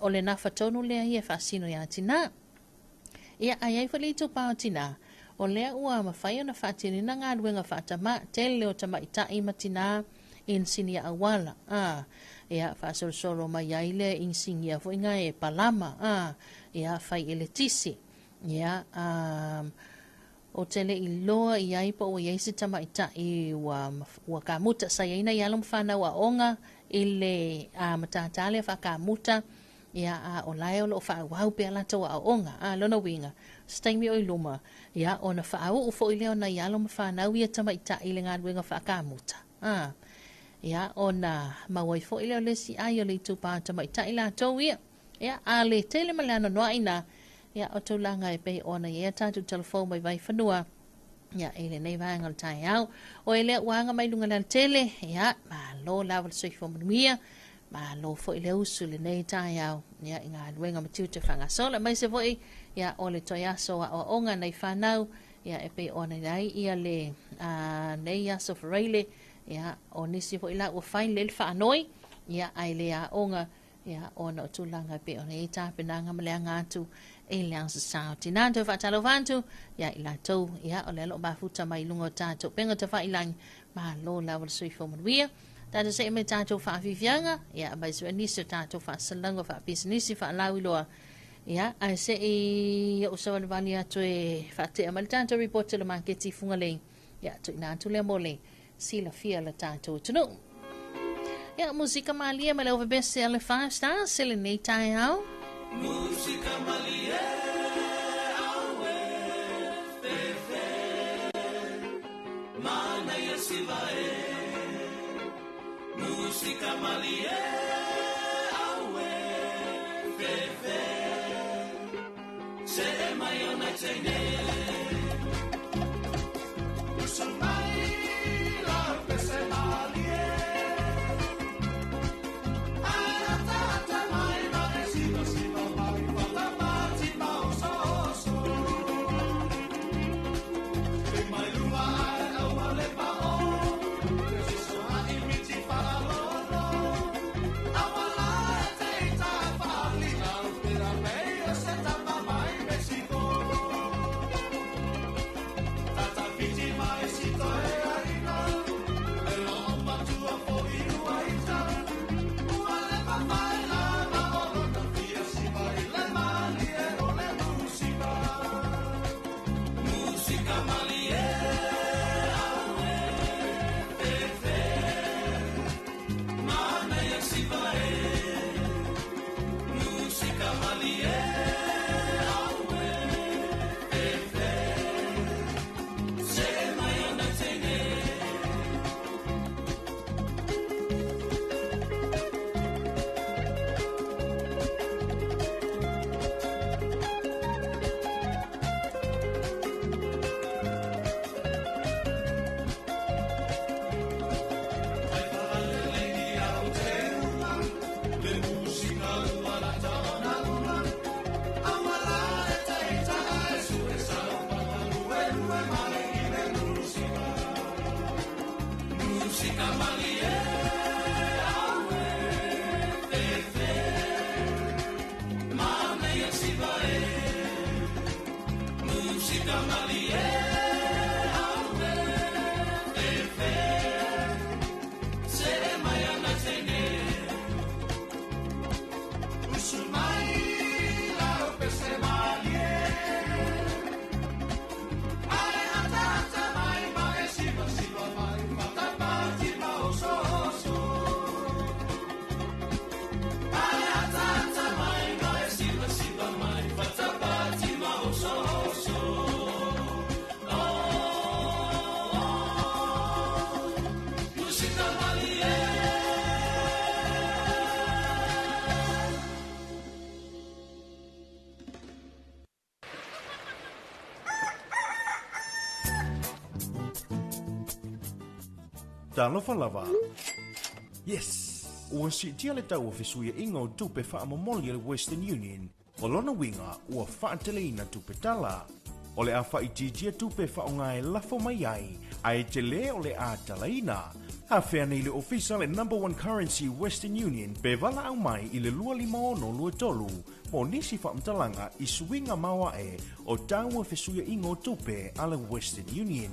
o le nafa tonu lea ia e faasino iā tinā. Ia, a i ai foi le itupa o tinā, o lea ua mafai ona faatinoina galuega faatamā, tele o tamaitai ma tinā inisinia auala, a, ia, faasolosolo mai ai le inisinia foi nga e palama, a, ia, fai eletisi, ia, a, Ou te le i loa i ai po ua i ai se tamaitai ua, ua kamuta. Sa i ai nai alo ma fanau aoga i le a, matata lea faakamuta, ia, a o la e o lo o faaauau pea latou aoaoga. A, lona uiga, se taimi o i luma, ia, ona faauu foi lea o nai alo ma fanau ia tamaitai i le galuega faakamuta. A, ia, ona mau ai foi lea o le isi ai o le itupa tamaitai latou ia. Ia, a le tele ma le anoanoai nā, ia, o tulaga e pei ona i ai a tatou talafou mai Vaifanua, ia, i lenei vaega o le taeao. O e lea ua aga mai luga le alatele, ia, malo lava le soifua manuia, malo foi le usu i lenei taeao, ia, i galuega ma tiute faagasolo, aemaise foi, ia, o le toe aso o aoaoga nai fanau, ia, e pei ona i ai, ia, le, a, nei aso faraile, ia, o nisi foi la ua fai lelei le faanoi, ia, ae le aoga, Ia, ona o tulaga e pei ona i ai tapenaga ma le aga atu i le Aso Sa o Tinā. Toe faatalofa atu ia i latou, ia, o lea o lo o mafuta mai i luga o tatou upega tafailagi. Malo lava le soifua manuia. Tatou see mai tatou faafiafiaga, ia, aemaise foi nisi o tatou faasalalauga faapisinisi faalauiloa. Ia, ae se i ou savalivali atu e faatea mai le tatou report o le maketi i Fugalei. Ia, tuuina atu lea mo le silafia le tatou atunuu. Ia, musika malie ma le ovebese a le Five Stars i lenei taeao. Musika malie, aue, fefe, manaia siva e. Musika malie, aue, fefe, se e mai ona teine. Talofa lava. Yes! Ua siitia le tau o fesuiaiga o tupe faamomoli a le Western Union. O lona uiga, ua faateleina tupe tala. O le a faaitiitia tupe faaaoga e lafo mai ai, ae tele o le a talaina. Afea nei le ofisa le Number One Currency Western Union pe valaau mai i le 25623 mo nisi faamatalaga i suiga maoae o tau o fesuiaiga o tupe a le Western Union.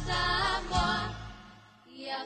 Samoa, ia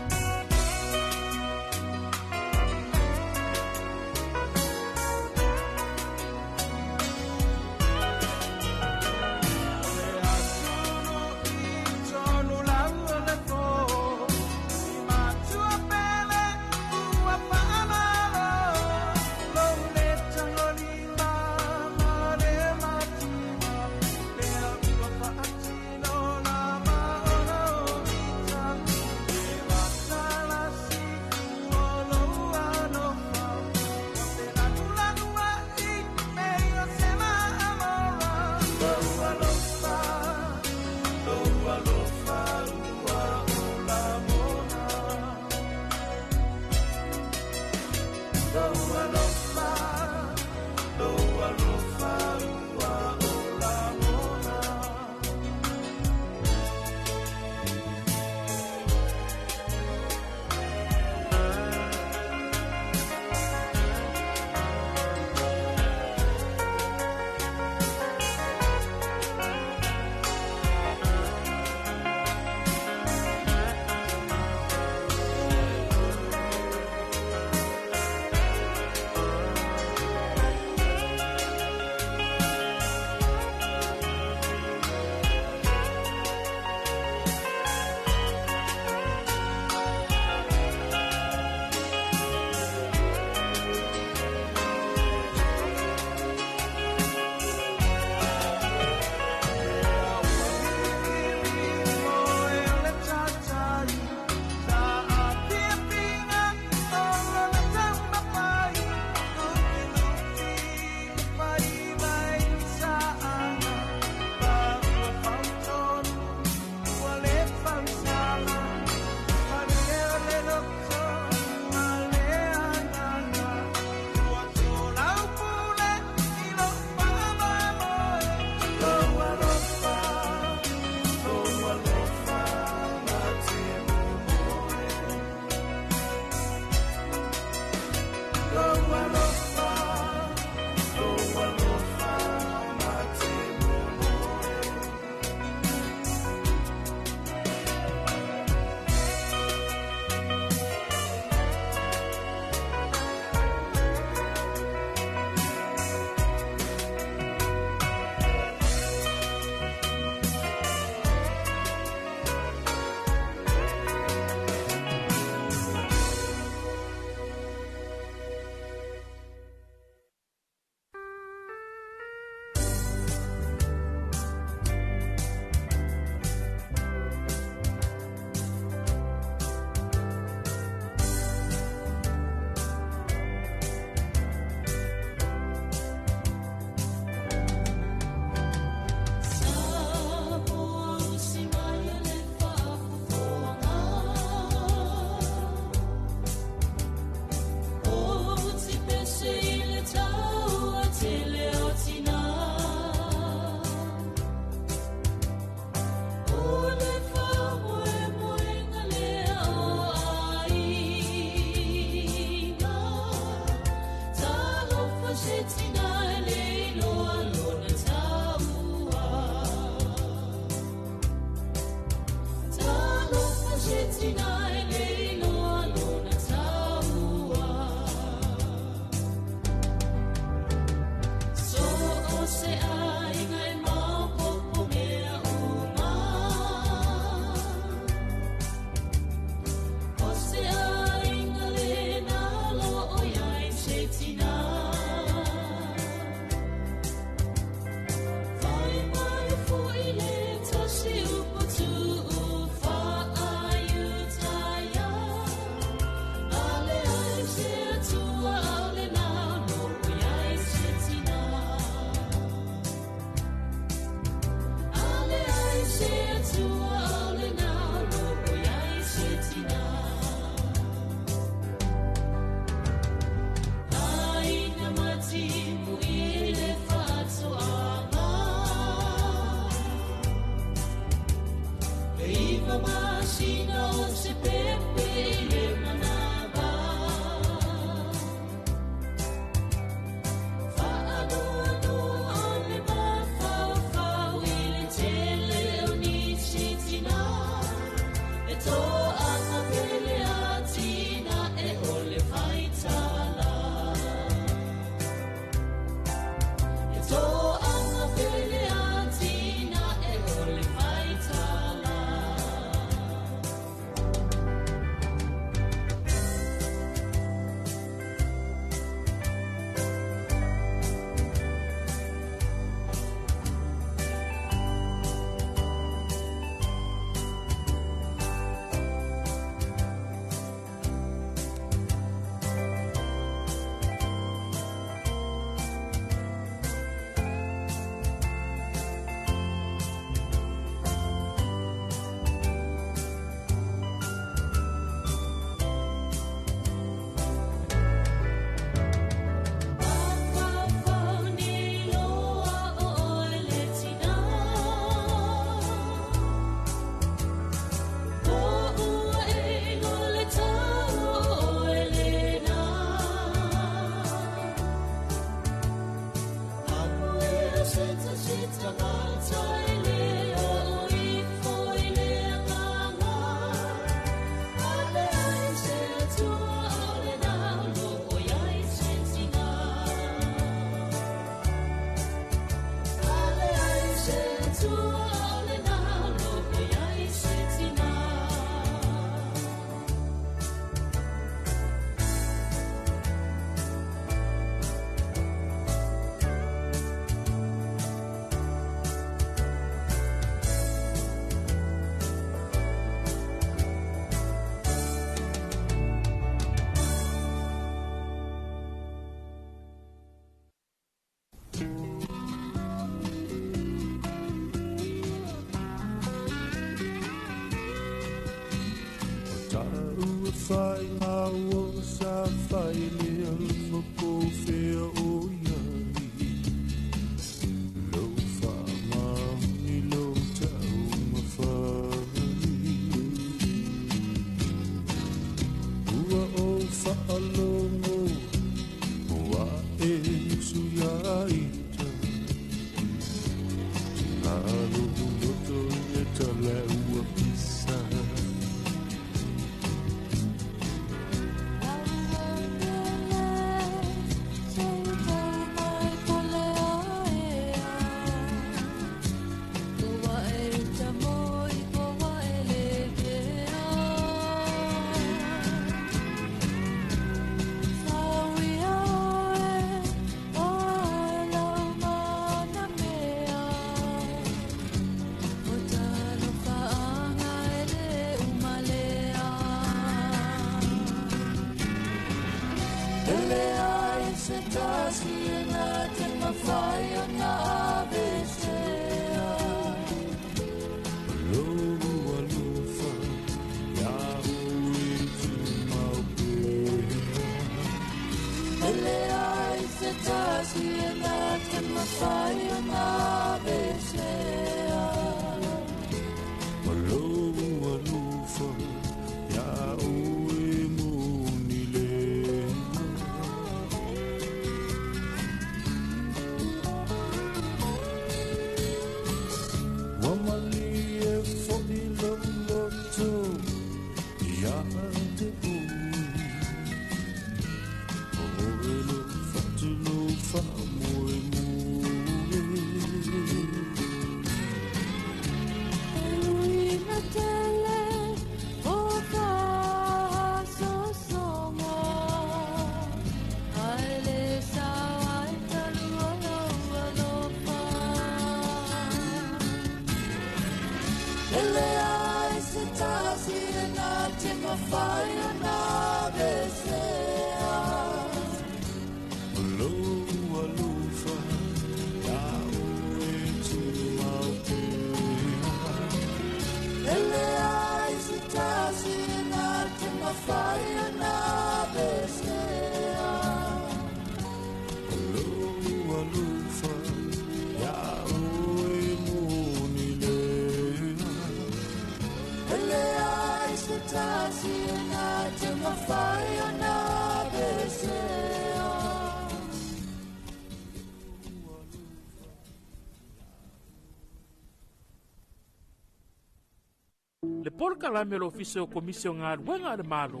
Le polokalame o le Ofisa o Komisi o Galuega a le Malo,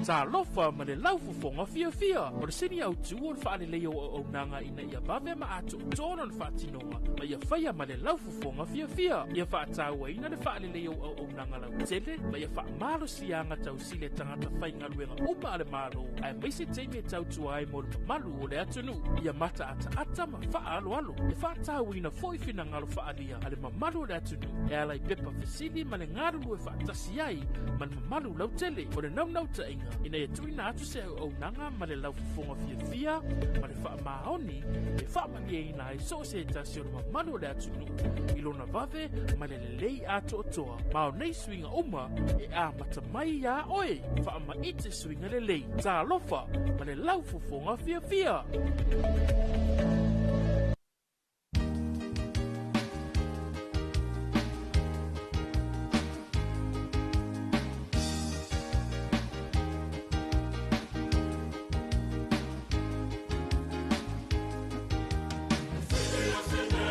talofa ma le laufofoga fiafia. O le sini autū o le faaleleia o auaunaga ina ia vave ma atoatoa lona faatinoga ma ia faia ma le laufofoga fiafia. Ia faatauaina le faaleleia o auaunaga lautele ma ia faamalosiaga tausili e tagata faigaluega uma a le Malo, aemaise taimi e tautua ai mo le mamalu o le atunuu. Ia mataataata ma faaaloalo. E faatauina foi finagalo faalia a le mamalu o le atunuu e ala i pepa fesili ma le galulue faatasi ai ma le mamalu lautele. O le naunautaiga ina ia tuuina atu se auaunaga ma le laufofoga fiafia ma le faamaoni e faamalieina ai so o se tasi o le mamalu o le atunuu i lona vave ma le lelei atoatoa. Ma o nei suiga uma e amata mai iā oe. Faamaite suiga lelei. Talofa ma le laufofoga fiafia. Yes,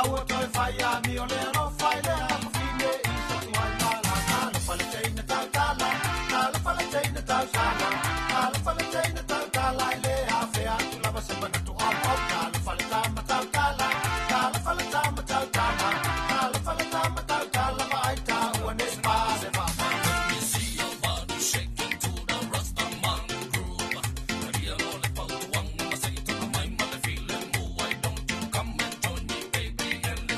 Aua toe fai amio le alofa i le afafine i se tuai pala. Talofa le teine tautala, talofa le teine tautala, talofa le teine tautala i le afe atu lava se manatu au au. Talofa le tama tautala, talofa le tama tautala, talofa le tama tautala vaai taua ne pale vaa. Let me see your body shaking to the Rastaman groove. Maria lo le fautuaga ma se i tula mai ma le filemu. Why don't you come and join me, baby, and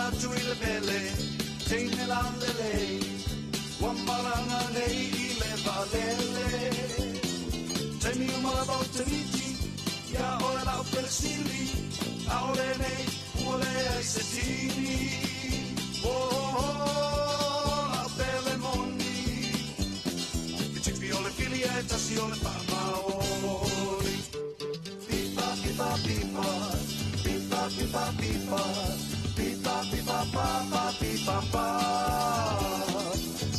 atu i le pele, teine la lele, ua malaga nei i le vaalele. Taimi uma lava o te miti, ia oe lau pelesili, ʻaʻole nei ua leai se tini. Oh, oh, oh, lau pele moni, ke tipi o le fili e tasi o le faamaoni. Pipa, pipa, pipa, pipa, pipa, pipa, pipa, pipa, pa, pipa, pa.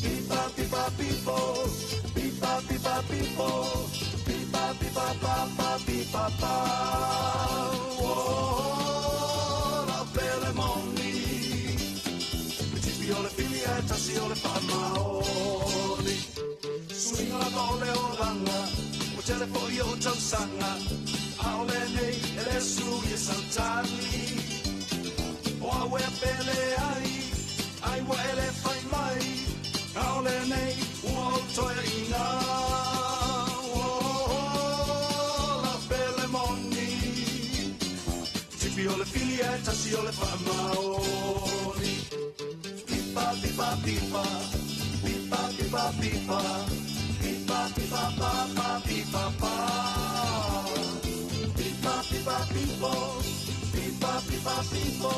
Pipa, pipa, pipo, pipa, pipa, pipo, pipa, pipa, pa, pa, pipa, pa. Oh, lau pele moni, ke tipi o le fili e tasi o le faamaoni. Suiga lava o le olaga, ua tele foi o tausaga, ʻaʻole nei e le sui e sautali. O au e pele ai, ai ua e le fai mai, ʻaʻole nei ua ou toeaina. Oh, oh, lau pele moni, tipi o le fili e tasi o le faamaoni. Pipa, pipa, pipa, pipa, pipa, pipa, pipa, pipa, pa, pa, pipa, pa. Pipa, pipa, pipo, pipa, pipa, pipo,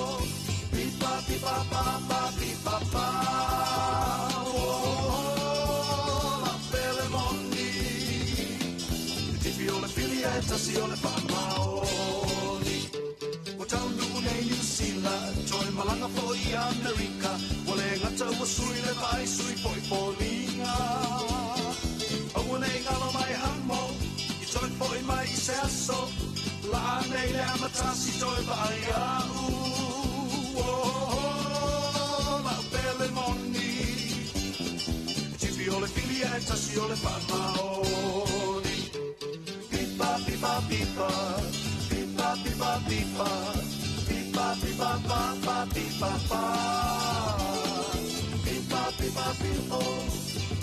pipa, pipa, pa, pa, pipa, pa. Oh, lau pele moni, tipi o le fili e tasi o le faamaoni. Ua taunuu nei Niu Sila, toe malaga foi i Amerika, ua le gata ua sui le vaai sui foi foliga. Aua nei galo mai hamo, i toe foi mai i se aso, la nei le amatasi toe vaai a'u. Oh, oh, lau pele moni, tipi o le fili e tasi o le faamaoni. Pipa, pipa, pipa, pipa, pipa, pipa, pipa, pipa, pa, pa, pipa, pa. Pipa, pipa, pipo,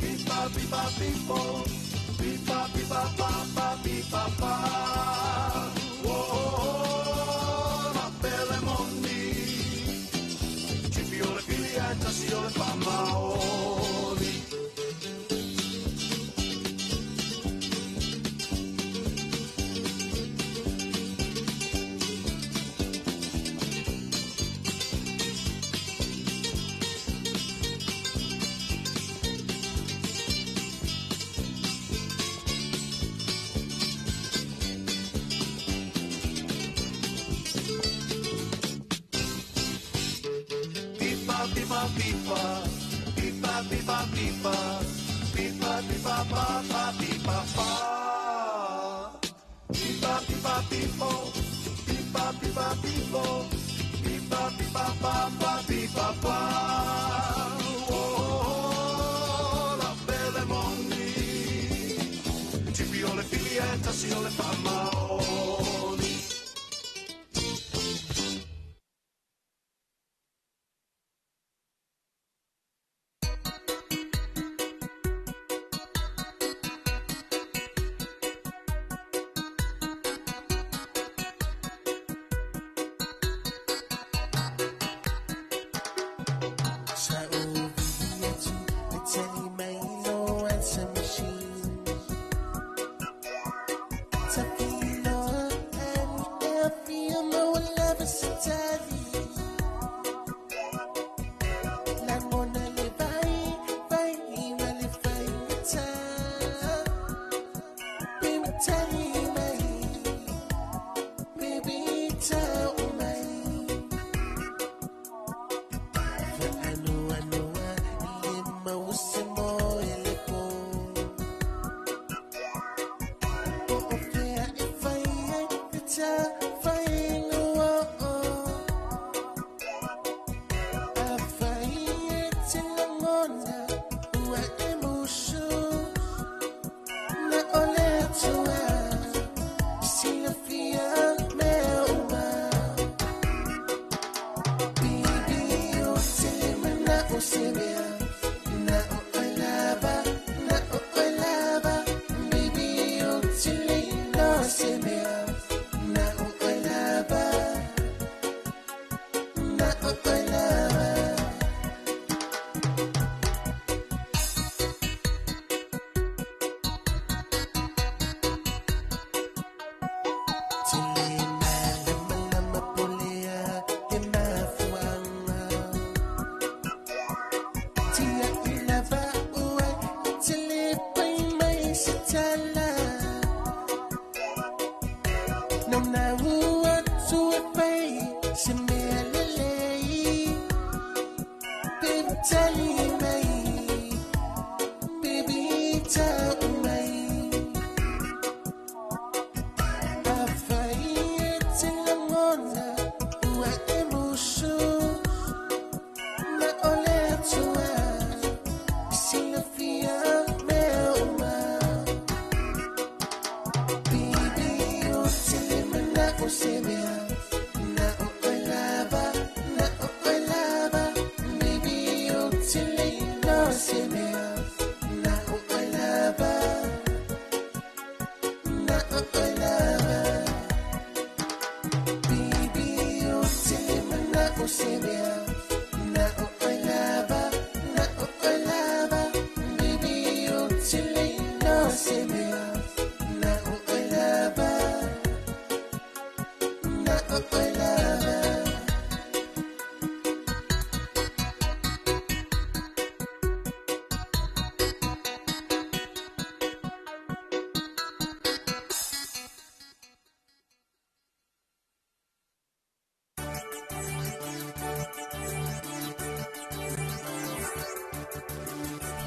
pipa, pipa, pipo, pipa, pipa, pa, pa, pipa, pa. Oh, oh, oh, lau pele moni, tipi o le fili e tasi o le faamaoni. Pipa, pipa, pipa, pipa, pipa, pipa, pipa, pipa, pa, pa, pipa, pa. Pipa, pipa, pipo, pipa, pipa, pipo, pipa, pipa, pa, pa, pipa, pa. Oh, oh, oh, lau pele moni, tipi o le fili e tasi o le faamaoni. Sa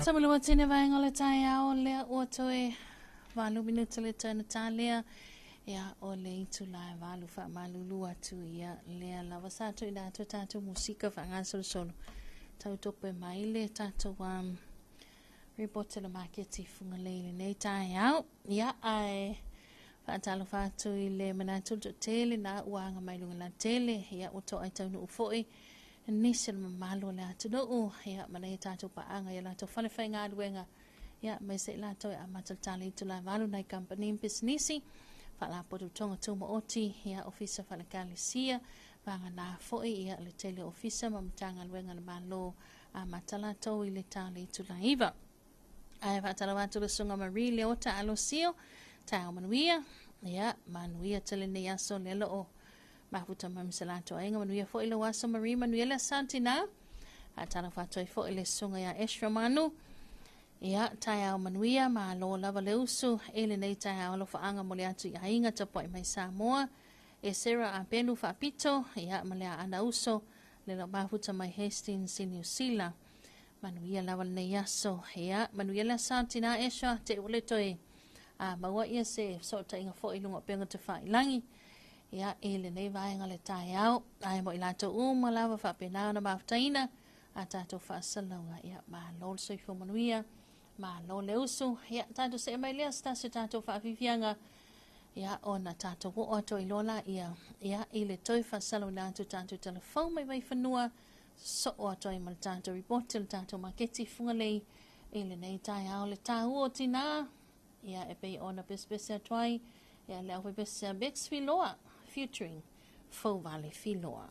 Tamalua tene vaenga o le taeao lea ua toe 8 minuta le tau na tālea ia o le itula e 8 faamalulu atu ia lea lava sa tuuina atu tatou musika faagasolosolo tau tope mai le tatou report le maketi Fugalei lenei taeao. Ia ae faatalofa atu i le manatu le toatele na ua aga mai luga lautele ia ua toai taunuu foi nisi o le mamalu o le atunuu ia ma nei tatou paaga ia latou fale faigaluega ia ma se i latou e amata le tala itula e 8 nai kampani ma pisinisi faalapotopotoga tumaoti ia ofisa faale-ekalesia vagana foi ia le tele o ofisa ma matagaluega a le Malo amata latou i le tala itula 9. Ae faatalofa atu le Susuga Marie Leota Alosio, taeao manuia, ia manuia tele nei aso lea loo mafuta mai ma se latou aiga, manuia foi lou aso Marie, manuia le aso tina. Faatalofa atu ai foi le Susuga ia Eshra Manu, ia taeao manuia, malo lava le usu i lenei taeao alofaaga mo le atu i aiga tapuai mai Samoa, e Sarah Apelu Faapito, ia ma le aana uso le lo mafuta mai Hastings i New Zealand. Manuia lava lenei aso, ia manuia le aso tina Eshra, te ua le toe a maua ia se fesootaiga foi i luga o upega tafailagi ia i lenei vaega le taeao, ae mo i latou uma lava faapena ona mafutaina a tatou faasalauga ia malo le soifua manuia, malo le usu ia tatou see mai lea se tasi o tatou faafiafiaga ia ona tatou oo atu ai loa laia ia i le toe faasalauina atu tatou talafou mai Vaifanua sosoo atu ai ma le tatou report o le tatou maketi Fugalei i lenei taeao le tāua o tinā ia e pei ona pesepese atu ai ia le aufaipese a Bex Filoa featuring Fouvale Filoa.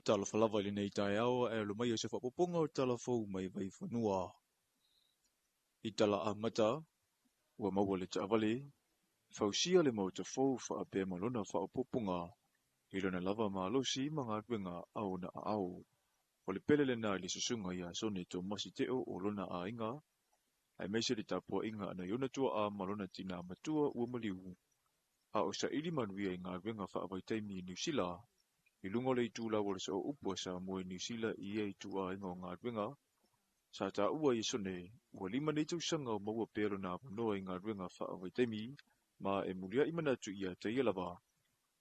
Talofa lava i lenei taeao ae alo mai o se faaopoopoga o tala fou mai Vaifanua. I tala amata, ua maua le taavale, fausia le maota fou faapea ma lona faaopoopoga i lona lava malosi ma galuega a ona aao. O le pele lena i le susuga ia Sone Tomasi Teo o lona aiga, aemaise le tapuaiga a nai ona tuaa ma lona tinā matua ua maliu, a o saili manuia i galuega faavaitaimi i Niu Sila, i luga o le itulau o le Sooupu a Samoa i Niu Sila i ia ituaiga o galuega, sa taua ai e Sone, ua 5 nei tausaga o maua pea lona avanoa i galuega faavaitaimi, ma e muliai manatu ia te ia lava.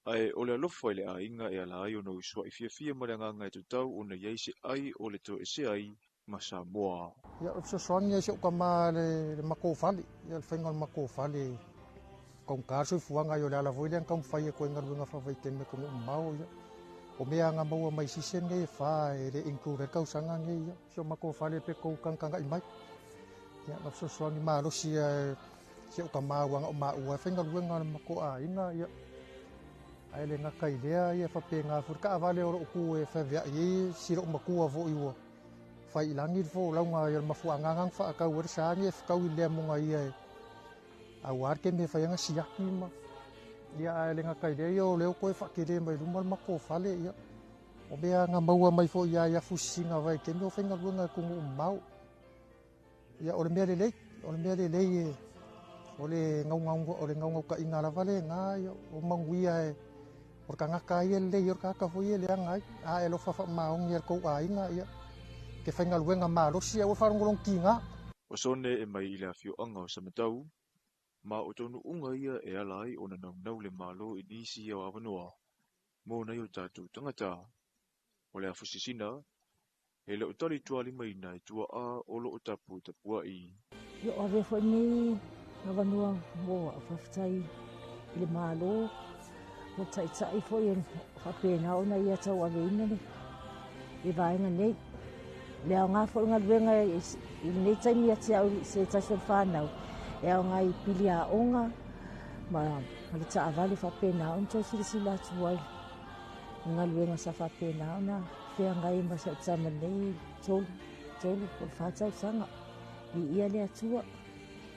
Ae o le alofa i le aiga e ala ai ona usuai fiafia ma le agaga e tatau ona i ai se ai o le toesea ai ma Samoa. Ia, o le fesoasoani ia i si ou tama le matou fale, ia le faiga o le matou fale, taugata le soifuaga, ia o le ala foi lea na taumafai atu ai i galuega faavaitaimi atunuu mamao, ia. O mea na maua mai season nei e 4 e le include ai le tausaga nei, ia. Si o matou fale pe tou tagatagai mai. Ia, na fesoasoani malosi ia si ou tama ua na o maua e faigaluega o le matou aiga, ia. Ae le gata i lea, ia faapena foi le taavale o loo tu e feaveai ai si loo matua foi ua fai i lagi le folauga, ia le mafuaaga na faatau ai le sa nei e fetau i lea moga ia e aua le taimi e fai ai na siaki ma ia. Ae le gata i lea, ia o lea ua toe faatele mai luma le matou fale, ia. O mea na maua mai foi ia i afusisiga vaitaimi o faigaluega e atunuu mamao. Ia, o le mea lelei, o le mea lelei e o le naunautaiga lava lena, ia, o manuia e o le tagata ia lelei, o le tagata foi ia leaga ai, a e alofa faamaoni e le tou aiga, ia, ke faigaluega malosi aua faalogologo tiga. O Sone e mai i le afioaga o Samatau, ma o taunuuga ia e ala ai ona naunau le Malo i nisi o avanoa mo nai o tatou tagata. O le afusisina, e le o tali tualimaina e tuaa o loo tapu tapuai. Ia, o avea foi nei avanoa mo au faafetai i le Malo, mo taitai foi e faapena ona ia tauaveina le vaega nei. Le aoga foi o galuega i lenei taimi ia te au se tasi o le fanau, e aoga i pili aoga ma le taavale faapena ona toe silasila atu ai i galuega sa faapena ona feagai ma si au tama nei 3 po o le 4 tausaga. Viia le Atua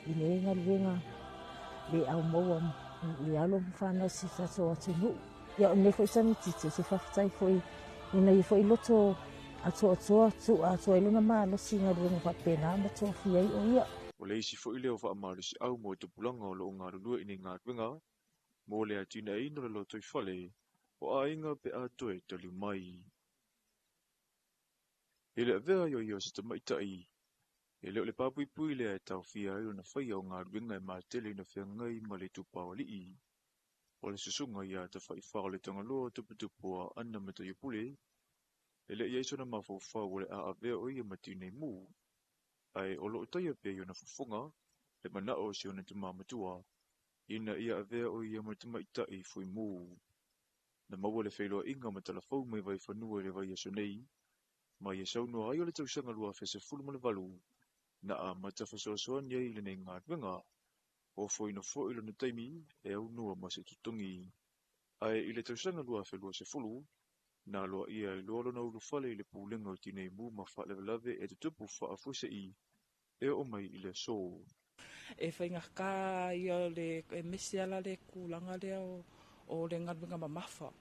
i lenei galuega le au maua i alo ma fanau si tatou atunuu. Ia, o lenei foi tamaitiiti, o se faafetai foi ina ia foi loto atoatoa tuu atoa ai lona malosi i galuega faapena ona tofia ai o ia. O le isi foi lea o faamalosiau mo tupulaga o loo galulue i nei galuega mo le atinaeina o le lotoifale o aiga pe a toe taliu mai. I le avea ai o ia o se tamaitai, e le o le papuipui lea e taofia ai ona faia o galuega e matele ina feagai ma le itupaoalii. O le susuga ia Tafaifā o le Tagaloa tuputupu a Ana Mataia-Pule, e le i ai sona mafaufau o le a avea o ia ma tinei mu, ae o loo taia pea i ona fofoga le manao o si ona tamā matua, ina ia avea o ia ma tamaitai fui mu. Na maua le feiloaiga ma talafou mai Vaifanua i le vaiaso nei, ma ia saunoa ai o le tausaga 2018, na amata fesoasoani ai i lenei galuega, ofoina foi lona taimi e aunua ma se totogi. Ae i le tausaga 2020, na aloaia ai loa lona ulufale i le pulega o tinei mu ma faalavelave e tutupu faafuasei e oo mai i le aso. E faigata ia le e mese ala le tulaga lea o le galuega mamafa.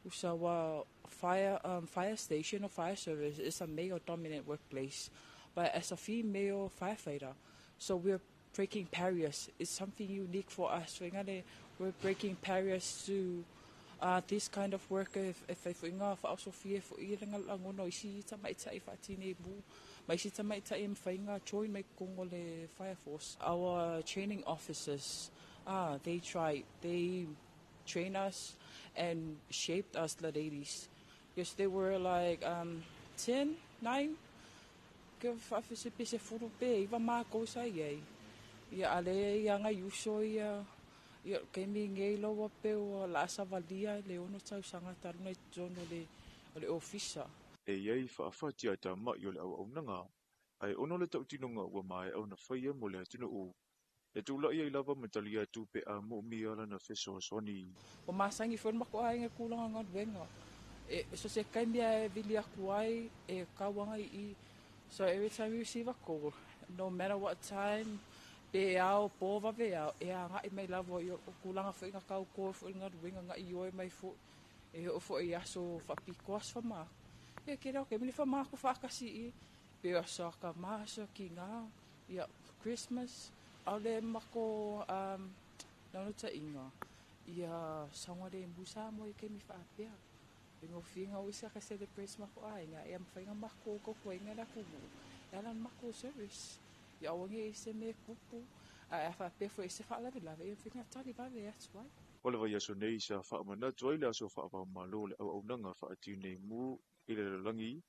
Usa ua fire station or fire service is a male dominant workplace, but as a female firefighter, so we're breaking barriers. It's something unique for us. We're breaking barriers to this kind of work e fai fo'iga fa'aosofia fo'i le lagona o isi tamaita'i fa'atinei mu ma isi tamaita'i e mafaiga join mai totonu o le fire force. Our training officers, they train us and shaped us, the ladies, because they were like 10, 9, ke fa'afesepese fulu pe iva mākou sa iai. Ia a le ia agai uso ia ia kaimi ngei loa pe ua la'a savalia le 6 tausaga talu na i totonu o le ofisa. E iai faafati a tama'i o le auaunaga, ae ona o le tautinoga ua maea ona faia mo le atunuu, e tula'i ai lava ma talia atu pe a moomia lana fesoasoani. Ua masagi foi le matou aiga i tulaga galuega. E so se taimi e vili aku ai e kauaga i. So every time you receive a call, no matter what time, pe ao, pō vave ao, e agai mai lava i o kulaga foi nga kau ko foi nga ruinga nga i oi mai foi e o foi aso faapiko aso famako. Ia ke reo ke mini famako whaakasi i pe aso ka maso ki ngā ia Christmas aole mako nano ta inga ia sangare musa mo i ke mi whaapea. E ngō whinga o isa ka celebrate mako ainga e amwhainga mako ko koe inga la kumu. E ala mako service. Ia awange i se me kupu. A e whaapea fo i se whaalawe lawe e whinga tali wawe atu ai. O le vaiaso nei sa whaamanatu ai le aso whaapamalo le au aunaga whaatinei mu i le lalolagi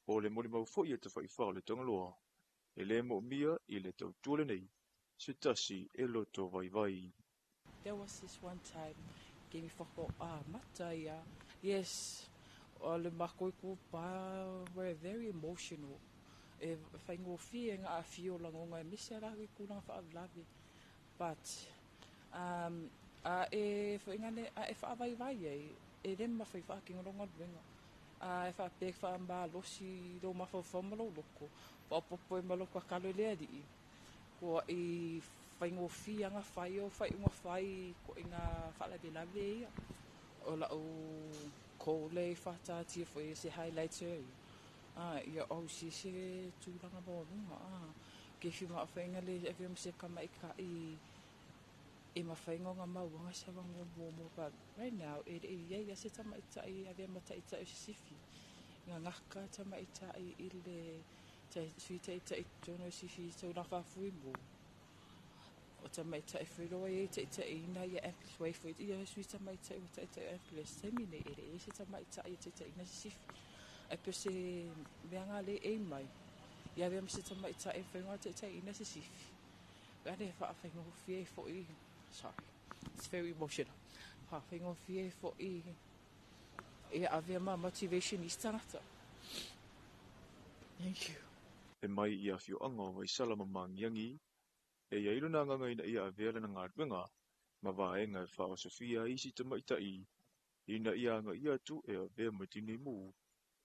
o le molimau foi e tawhaifā o le Tagaloa. E le moomia i le tautua lenei, se tasi e loto vaivai. There was this one time, ke mi whako a mata ia. Yes, o le mako i kūpā, we're very emotional. E whaingōwhi e ngā awhio langonga e mese ala i kūranga whaawlawe. But, a e whaingane, a e whaawaiwai ai, e rema whai whaakingoronga ruenga. A e whaapek whaamba losi ro mawhawhau malo loko. Whaopopo e malo kua kalo le ari. Kua i whaingōwhi anga whai o whai unga whai ko i ngā whaalawe ia. O lau kōle whātātia fo e se highlighter. Ia au si se tūranga mōrunga. Ke whima whainga le e whima se kama i ka i e mawhainga ngā mauanga sa wango mō. But right now, e re ia ia se tama i tai, a vea mata i tai o se sifi. Ngā ngaka tama i tai i le tai sui tai tai tono sifi tau nā whāfui mō. O tama i tai whiroa e tai tai ina ia ambulance wai fo ia sui tama i tai o tai tai ambulance. Te mine e re e se tama i tai e tai tai ina se sifi. Ai pe se mea ngā le e mai. Ia vea se tama i tai e whainga tai tai ina se sifi. Gane whaawhainga fie fo i. Sorry, it's very emotional. Whaawhainga fie fo i. E avea ma motivation i tangata. Thank you. E mai i a whioanga o Waisala ma Mangiangi, e ia ilo nā nganga ina ia avea lana ngā ruenga, ma vaenga e whaosofia isi tamaitai, ina ia anga ia atu e avea matini mu,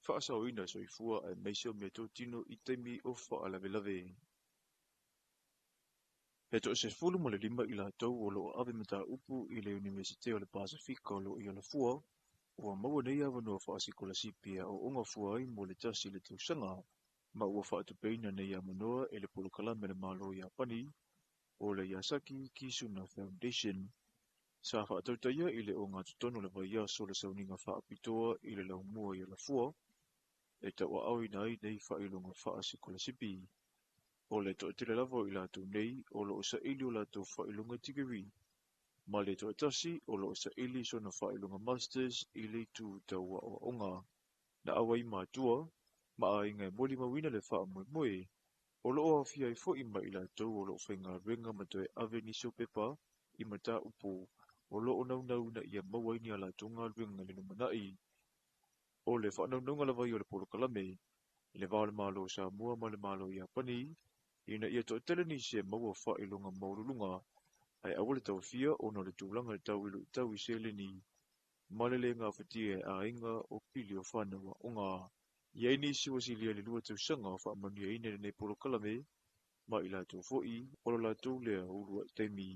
whaasau ina soifua e meise o mea tōtino i taimi o whaalawelawe. He to se fulu mo le lima i lātou o loo ave mata upu i le Universite o le Pasifika o loo i Alafua, ua maua nei awanua whaasikolasipi a o onga fua ai mo le tasi le tausanga, ma ua whaatupeina nei a manoa e le polokalame le malo Iapani, o le Yasaki Kisuna Foundation. Sa whaatautaia i le o ngā tutono le vaiaso le sauninga whaapitoa i le laumua i Alafua, e taua au ina ai nei whailonga whaasikolasipi. O le toatele lava i lātou nei o loo saili o lātou whailonga tikiri. Ma le toatasi o loo saili sona whailonga masters i le tū taua o onga. Na awai mātua, ma a inga e moli mawina le wha moe moe. O loo awhia i fo i mai i lātou o loo whainga renga ma toe ave ni so pepa i mata upo. O loo nau na ia maua ini a lātou ngā renga le numanai. O le whaanaunga lava i o le polokalame, le vā le malo Samoa ma le malo Iapani, ina ia toatele ni se maua whailonga maululunga, ai awale tauwhia o no le tūlanga tau ilu tau i seleni, malele ngā whatia e a inga o pili o whānaua o ngā. Ia ini si wasilia le lua tausanga whaamania ina le nei polokalame, ma i lātou foi, o lo lātou lea ulua i taimi.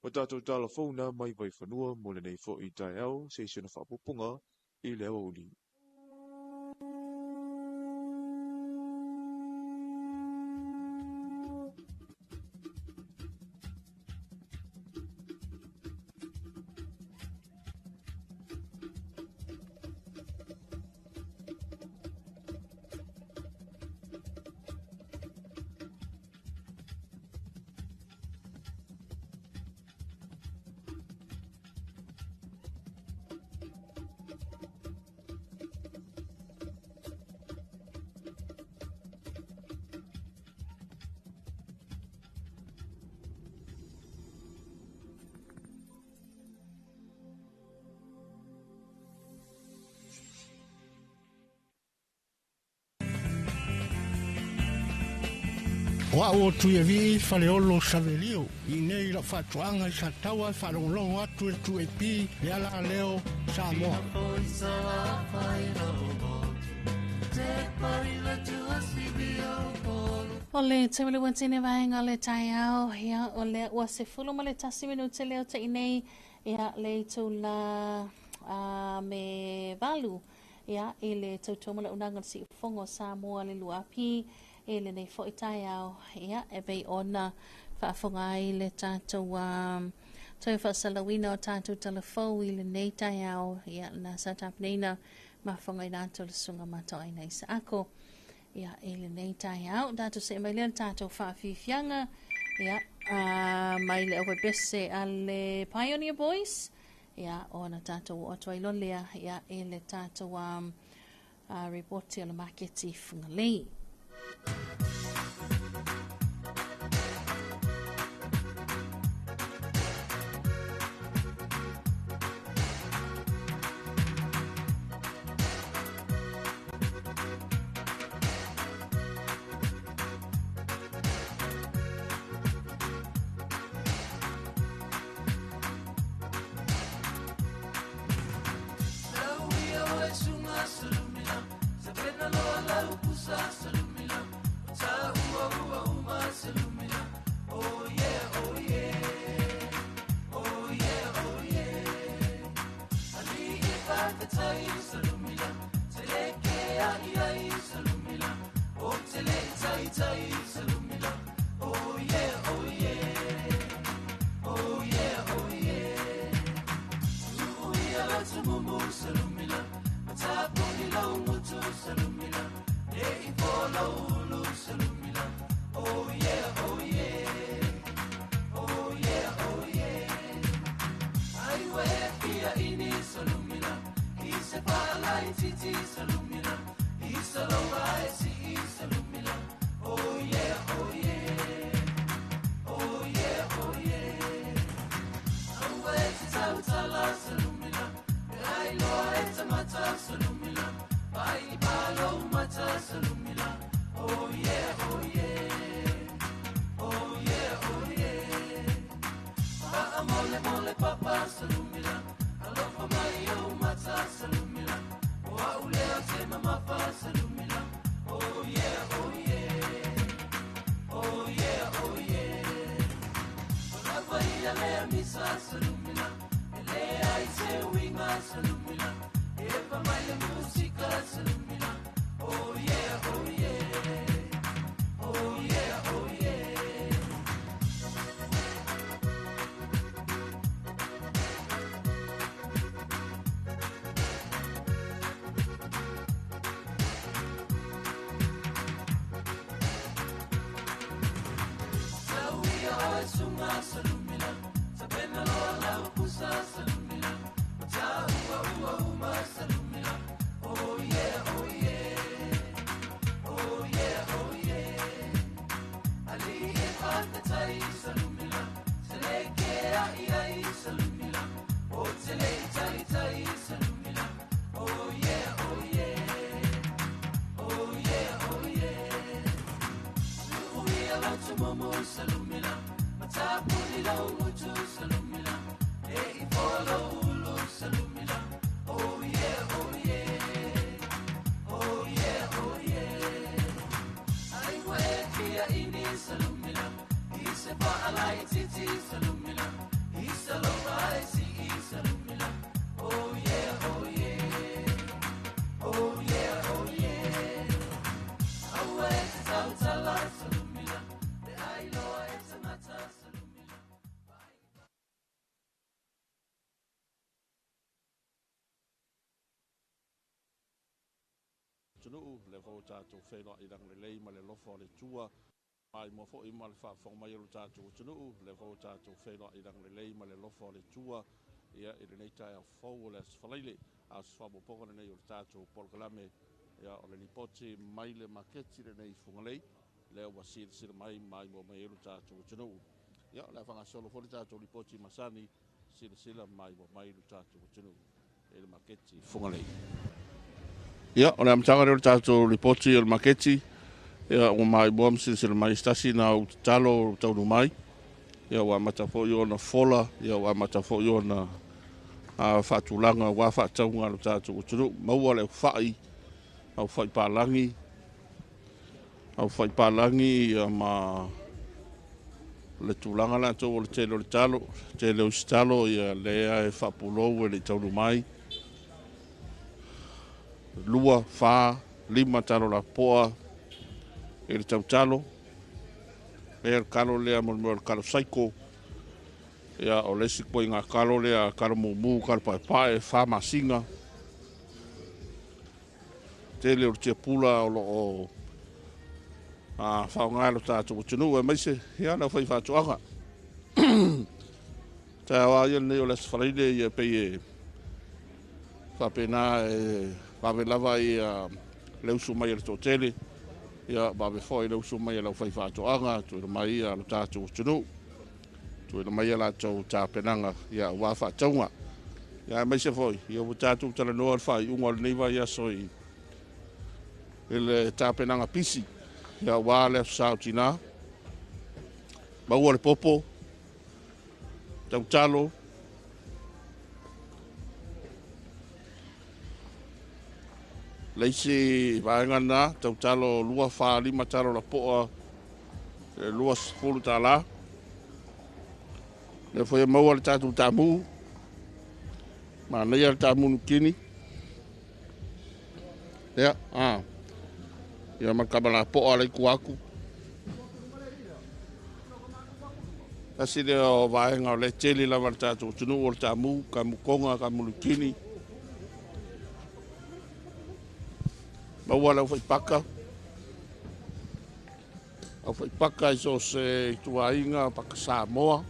O tātou tala fauna mai vai whanua mo le nei foi tai au, se isona whaapoponga i le awauli. O au o tui e vii Faleolo Savelio i nei lau faatuaga i Sataua e faalogologo atu i le 2AP le ala leo Samoa. O le taimali tine vaega o le taeao, ia, o lea ua 11 minute leo te nei, ia, le itula me 8, ia, i le tautua ma le auaunaga o le Siufofoga o Samoa le 2AP, e lenei foi taeao, ia, e pei ona faafofoga ai le tatou toe faasalauina o tatou talafou i lenei taeao, ia, na sa tapenaina mafofogaina atu le susuga matoaina i Saako. Ia, i lenei taeao, tatou see mai lea le tatou faafiafiaga, ia, mai le aupaipese a le Pioneer Boys, ia, ona tatou oo atu ai loa lea, ia, i le tatou ripoti o le maketi Fugalei. Atunuu le fou tatou feiloai lagolelei ma le alofa o le Atua mai mua foi ma le faafofoga mai o le tatou atunuu le fou tatou feiloai lagolelei ma le alofa o le Atua, ia, i lenei taeao fou o le Aso Faraile, a o se faaopoopoga lenei o le tatou polokalame, ia, o le lipoti mai le maketi lenei Fugalei lea ua silasila mai ma maimoa mai ai lo tatou atunuu. Ia, o le a faagasolo foi le tatou lipoti masani silasila maimoa mai lo tatou atunuu i le maketi Fugalei. Ia, o le amataga lea o le tatou lipoti o le maketi. Ia, ua maimoa ma silasila mai se tasi na ou tatalo o taunuu mai. Ia, ua amata foi ona fola, ia ua amata foi ona faatulaga aua faatauga a lo tatou atunuu. Maua le aufai, aufai palagi, aufai palagi ia ma le tulaga latou o le tele o le talo, tele o isi talo ia lea e faapulou e le i taunuu mai. 2, 4, 5 talo lapoa i le tautalo. Lea le kalo lea mo le mea o le kalo saiko. Ia, o le isi koiga kalo lea, kalo mumu, kalo paepae, 4 masina. Tele o le tiapula o lo o faaaoga e lo tatou atunuu aemaise ia le aufai faatoaga. Taeao lava ia lenei o le Aso Faraile ia pei e faapena e vave lava ia le usu mai a le toatele, ia vave foi le usu mai a le aufai faatoaga, tuuina mai ia lo tatou atunuu, tuuina mai a latou tapenaga ia aua faatauga. Ia aemaise foi ia ua tatou talanoa le faaiuga o lenei vaiaso i le tapenaga pisi ia aua le Aso Sa o Tina. Maua le popo, tautalo, le isi vaega lena, tautalo 2, 4, 5 talo lapoa, $20. Lea foi e maua le tatou tamu, manaia le tamu nukini. Ia, ia ma le kamalapoa le itu atu. Tasi lea o vaega o le tele lava le tatou atunuu o le tamu, kamutoga, kamulukini. Maua le aufaipaka. Aufaipaka i so se ituaiga, paka Samoa.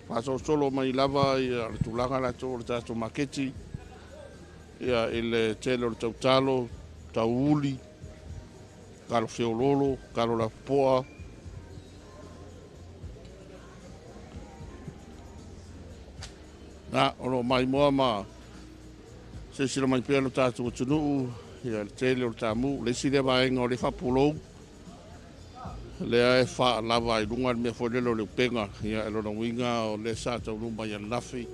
Faasolosolo mai lava ia le tulaga latou o le tatou maketi. Ia i le tele o le tautalo, tauuli, kalo feololo, kalo lapoa. Na, o lo o maimoa ma silasila mai pea lo tatou atunuu, ia le tele o le tamu. Le isi lea vaega o le faapulou, lea e faalava i luga le mea foi lele o le upega, ia e lona uiga o lea sa taunuu mai ananafi.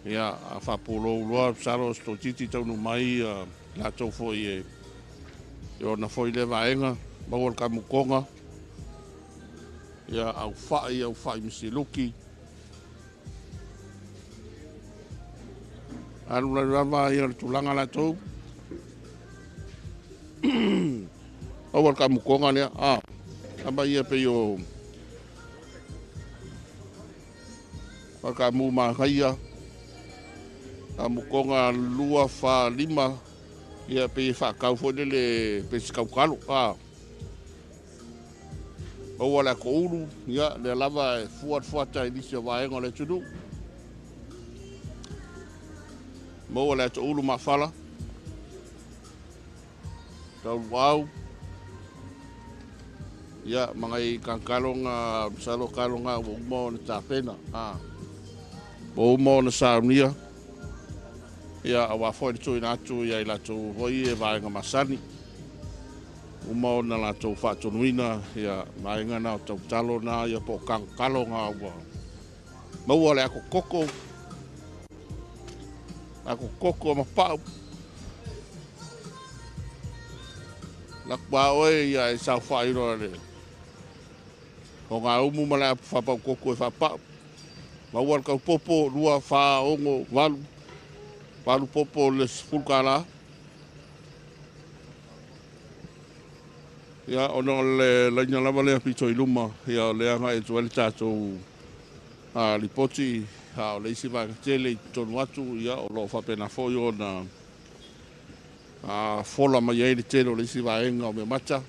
Ia, a faapulou loa, masalo se toeitiiti taunuu mai latou foi e ona foi lea vaega, maua le kamutoga, ia aufai, aufai misiluki. Alu lava ia le tulaga latou. Maua le kamutoga lea, ama ia pei o kamu manaia, kamutoga 2, 4, 5, ia pei e faatau foi lele pe se kautalo. Maua le atoulu, ia lea lava e fua le fuata i nisi o vaega o le atunuu. Maua le atoulu mafala, tauluau, ia mangai kankaloga, masalo kaloga ua uma ona tapena, ua uma ona saunia, ia aua foi le tuuina atu ia i latou foi e vaega masani. Uma ona latou faatonuina ia vaega na o tautalo na ia po o kankaloga ua maua le akokoko, akokoko ma pau. Lakua oe ia e saofai loa le o ngā umu ma le apu whapau koko e whapau. Maua le kaupopo, 2, 4, 6, 8, 8 popo le 10 kala. Ia, ona o le laina lava lea pito i luma, ia o lea ngai e atu ai le tatou lipoti, a o le isi vaega tele i totonu atu, ia o lo o faapena foi ona fola mai ai le tele o le isi vaega o meamata.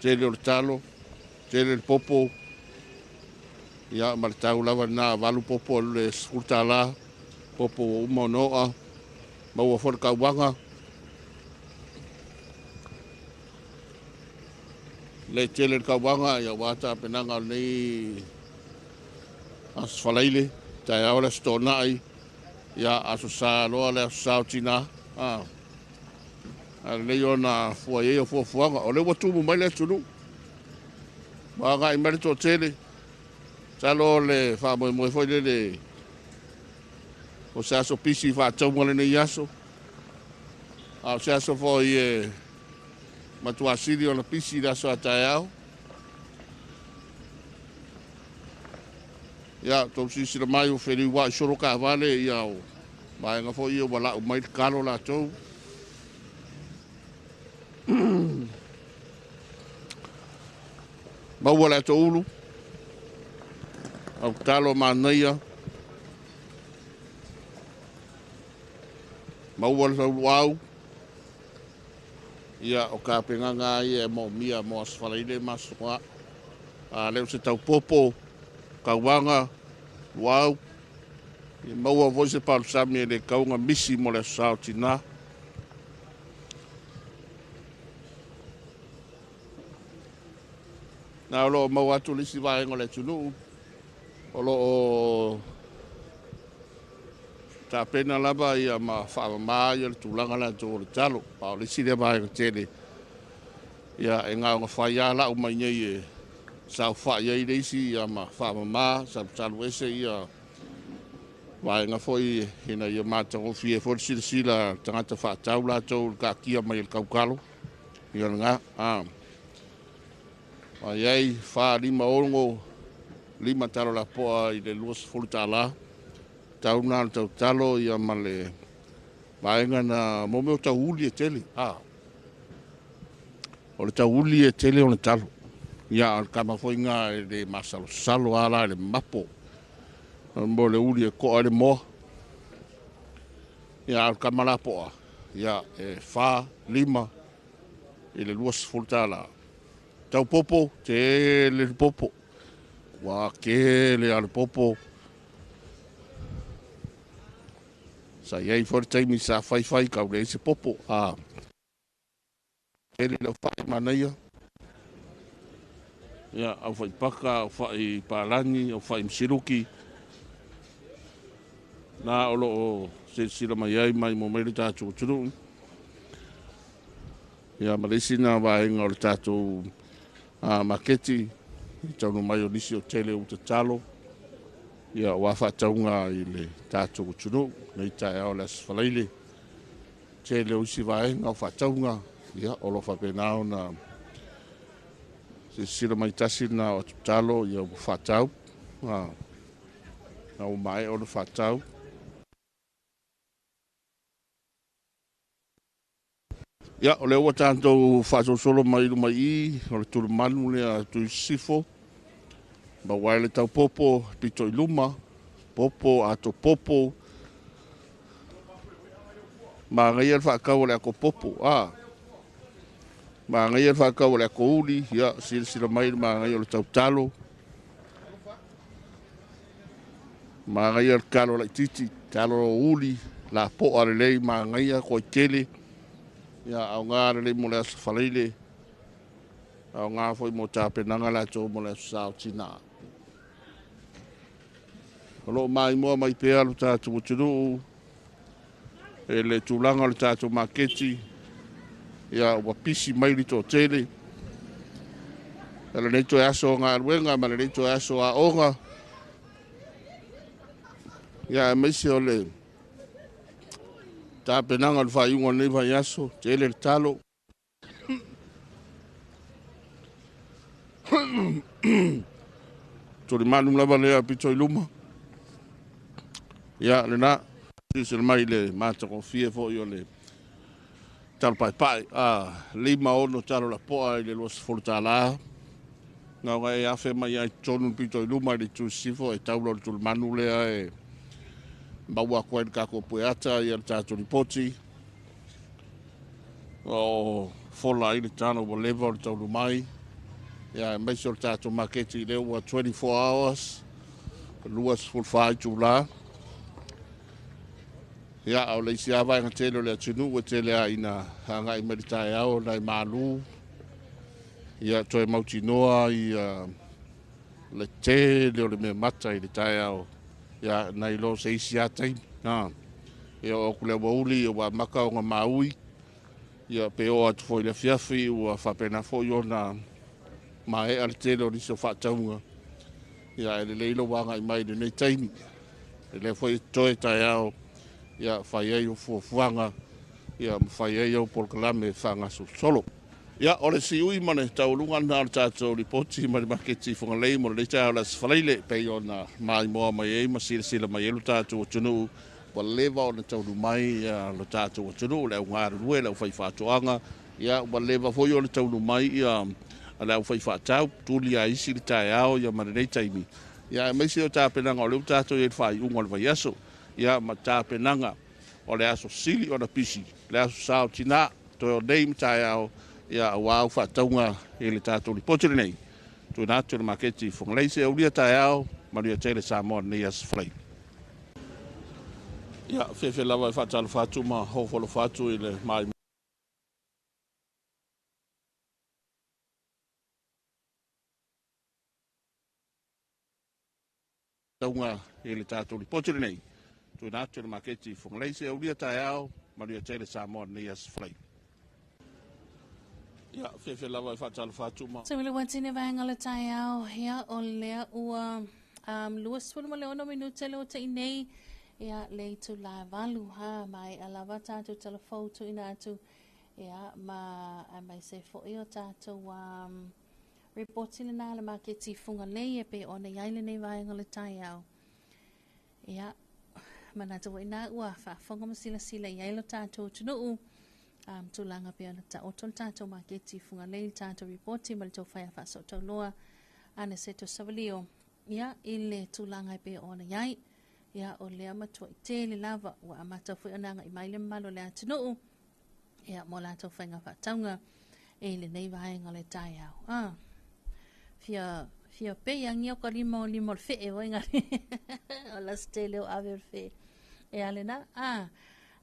Tele o le talo, tele le popo, ia ma le tau lava lena 8 popo le $10, popo ua uma ona oa, maua foi le kauaga. Le tele le kauaga ia aua tapenaga o lenei Aso Faraile, taeao le Aso Toonai, ia Aso Sa loa le Aso Sa o Tina. A lelei ona fua i ai o fuafuaga. O lea ua tumu mai le atunuu. Ua agai mai le toatele. Masalo o le faamoemoe foi lele o se aso pisi faatauga lenei aso. A o se aso foi e matua sili ona pisi i le aso a taeao. Ia, tou silasila mai ua feliuai solo taavale, ia o vaega foi ia ua lau mai le talo latou. Maua le ato ulu, au talo manaia, maua le sauluau, ia o tapenaga ia e moomia mo Aso Faraile ma Aso Toga. A le o se taupopo, tauaga, luau, ia maua foi se palusami e le tau na misi mo le aso sa o tina. Na o lo o maua atu le isi vaega o le atunuu, o lo o tapena lava ia ma faamama ia le tulaga latou o le talo. A o le isi lea vaega tele, ia e gaogafai lava lau mai nei e saofai ai le isi ia ma faamama, salusalu ese ia vaega foi ina ia matagofie foi le silasila tagata faatau latou le taatia mai e le tautalo. Ia lena, Ai ai, 4, 5, 6, 5 talo lapoa i le $20. Tau na le tautalo ia ma le vaega na mo mea o tauuli e tele. O le tauuli e tele ona talo. Ia, o le kama foi ngā e le masalosalo ala le mapo. Mo le uli e koa le moa. Ia, o le kama lapoa. Ia, e 4, 5 i le $20. Tau popo, tele le popo. Ua tele a le popo. Sa iai foi le taimi sa faifai kau le se popo. Tele le whai manaia. Ia, au whai paka, au whai palani, au whai msiruki. Nā o lo o silasila mai ai mai mo mai le tātou atunuu. Ia, ma le isi nā vaega o le tātou maketi, i taunu mai o nisi o tele u tatalo. Ia, o a whaataunga i le tātou atunuu, nei taeao le Aso Faraile. Tele o isi vaega o whaataunga, ia, o lo whapena ona silasila mai tasi na o tatalo, ia ua whaatau. Na ua mae o le whaatau. Ia, o le ua tātou whaasolosolo mai luma i, o le tulumanu lea tui sifo. Maua ai le taupopo, pito i luma, popo, ato popo. Māngaia le whaakau o le ako popo, Māngaia le whaakau o le ako uli, ia, silasila mai le māngaia o le tautalo. Māngaia le talo laititi, talo uli, la poa lelei, māngaia, koe tele. Ia, au ngā lelei mo le Aso Faraile, au ngā foi mo tapenaga latou mo le aso sa o tina. O lo o maimoa mai pea lo tātou atunuu, e le tulaga o le tātou maketi, ia ua pisi mai le toatele. E lenei toe aso o galuega ma lenei toe aso o aoga. Ia, aemaise o le tapenaga o le faaiuga o lenei vaiaso, tele le talo. Tulimanu lava lea pito i luma. Ia, lena, silasila mai le matagofie foi o le talo paepae. 5 6 talo lapoa i le $20. Ngau e afe mai ai totonu le pito i luma i le itu sisifo e taula o le tulimanu lea e maua atu ai le tatou pueata ia le tatou ripoti. O fola ai le talo ua leva o le taulu mai. Ia, aemaise o le tatou maketi lea ua 24 hours, 24 itula. Ia, o le isi lava vaega tele o le atunuu e tele lava ina agai mai le taeao nai malu. Ia, toe mautinoa ia le tele o le mea mata i le taeao. Ia, nai lo se isi lava taimi. Ia, o atu le aoauli ua amata ona maui. Ia, pe oo atu foi i le afiafi ua faapena foi ona maea le tele o nisi o faatauga. Ia, ae lelei lou agai mai i lenei taimi. E lea foi e totoe taeao, ia, fai ai o fuafuaga, ia, ma fai ai au polokalame faagasolosolo. Ia, o le siui ma le taualuga lena o le tatou lipoti mai le maketi i Fugalei mo lenei taeao o le Aso Faraile, e pei ona maimoa mai ai ma silasila mai ai lo tatou atunuu, ua leva ona taunuu mai lo tatou atunuu, le au galulue, le aufaifaatoaga, ia, ua leva foi ona taunuu mai le aufaifaatau, tuli lava isi le taeao ma lenei taimi, ia, aemaise o tapenaga o lea ua tatou i ai i le faaiuga o le vaiaso, ia, ma tapenaga o le aso sili ona pisi, le aso sa o tina, toe o nei ma taeao, ia, aua au faatauga i le tatou lipoti lenei, tuuina atu i le maketi i Fugalei. Se aulia taeao, manuia tele Samoa i lenei aso Faraile. Ia, fiafia lava e faatalofa atu ma ofo atu i le mai tauga i le tatou lipoti lenei, tuuina atu i le maketi i Fugalei. Se aulia taeao, manuia tele Samoa i lenei aso Faraile. Ia, fiafia lava e faatalofa atu ma Se wile watine vaenga le taeao, ia o lea ua 26 minute le o te nei, ia le itu la valu ha mai alava tātou telefou tuuina atu, ia ma ai mai se foi o tātou ripoti lena le maketi Fugalei e pei ona i ai lenei vaega o le taeao. Ia, manatu foi na ua faafofoga ma silasila i ai lo tātou atunuu, tulaga pei ona taoto le tātou maketi Fugalei, le tātou ripoti ma le tou fai a faasootauloa Aniceto Savalio, ia i le tulaga e pei ona i ai. Ia o lea matuai tele lava ua amata foi ona agai mai le mamalu o le atunuu, ia mo latou faiga faatauga e lenei vaega o le taeao. Ah, fia fia pei angia o ka lima o lima o le fee oi ngale. O la stele o ave o le fee. E ale na, ah,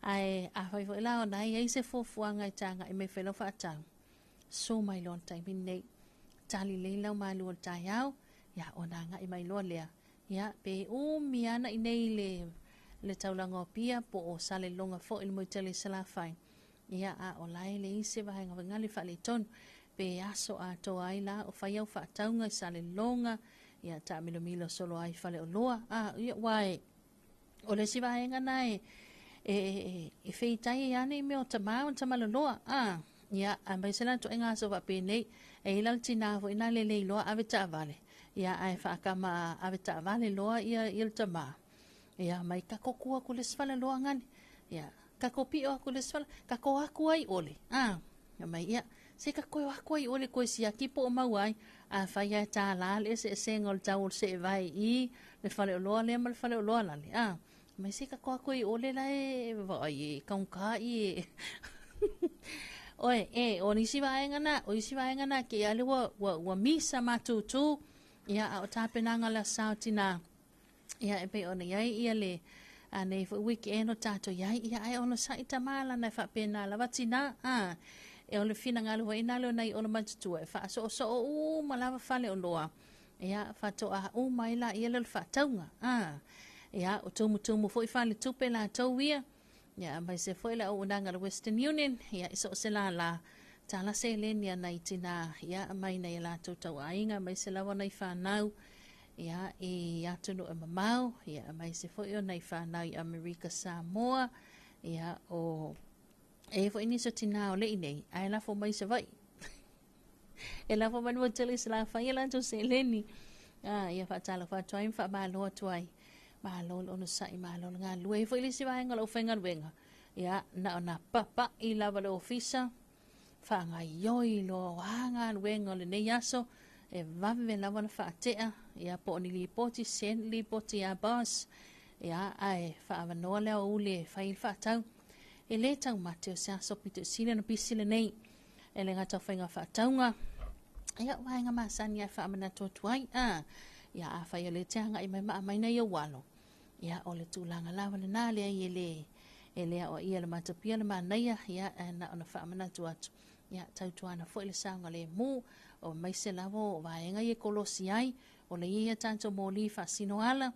ae a fai foi la ona ai se fuafuaga e tāga i me whelo whaatau. So mai loa le taimi nei. Tali lei lau malu o le taeao, ia ona agai mai loa lea. Ia, pe umi ana i nei le taulaga o Apia po o Salelologa foi le moetele i Salafai. Ia, a o lae le isi vaega vainga le faaletonu. Pe aso atoa ai la o fai au faatauga i Salelologa, ia taamilomilo solo ai faleoloa. A, ia, uae, o le isi vaega na e feitai ai ane i mea o tamā o tamaloloa. A, ia, aemaise la ituaiga aso faapenei, e i ai la le tinā foi na lelei loa ave taavale. Ia, ae faakama ave taavale loa ia le tamā. Ia, mai kako kua ku le isi faleoloa ngani. Ia, kako pio aku le isi fale, kako aku ai ole. A, ia mai, ia, se kako e aku ai ole koe siaki po o mau ai. A fai ai tā la le ese esenga o le tau o le se vai i le faleoloa lea ma le faleoloa lale. A, mai se kako aku ai ole la e vai e kaunka i e. Oe, e, o nisi vaega na, o isi vaega na ke ale ua misa matutu, ia, a o tapenaga le sao tina, ia, e pei ona iai ia le, a nei foi weekend o tātou iai, ia, ai ono sai tamala na e faapena lava tina, a, e o le finagalo foi na leo nai o le matutua, e faasoosoo uma lava faleoloa, ia, faatoa uma ai la ia le faatauga, a, ia, o tumutumu foi faletupe latou ia, ia, mai se foi le auaunaga le Western Union, ia, i so o se lala, tala seleni a nai tina, ia, mai nai latou tauaiga, mai se lava nai whanau, ia, i atunuu e mamao, ia, mai se foi o nai whanau i Amerika Samoa, ia, o, e foi nisi o tina o lei nei, ae lafo mai se vai. E lafo mai le motele se la whai e latou seleni. Ah, ia whaatalofa atu ai, ma whaamalo atu ai. Malo le onosai, malo le galulue. E foi le isi vaega o le aufaigaluega. Ia, na ona papai lava le ofisa, whaangaioi loa o a galuega o lenei aso, e vave lava na whaatea, ia po o ni lipoti, send lipoti a boss, ia, ae whaavanoa lea o ule e whai le whaatau. E le taumate o se aso pito sili ona pisi lenei, e le ngata o whainga whaataunga. Ia, waenga masani ai whaamanatu atu ai. Ah, ia, a whai o le te anga i mai maa mai nei o walo. Ia, o le tulaga lava lena lea i e le o ia le matapia le manaia, ia, e na ona whaamanatu atu. Ia, tautuana foi le saoga le mu, o mai se lava o vaega i e kolosi ai, o le ia tātou mōli whaasino ala,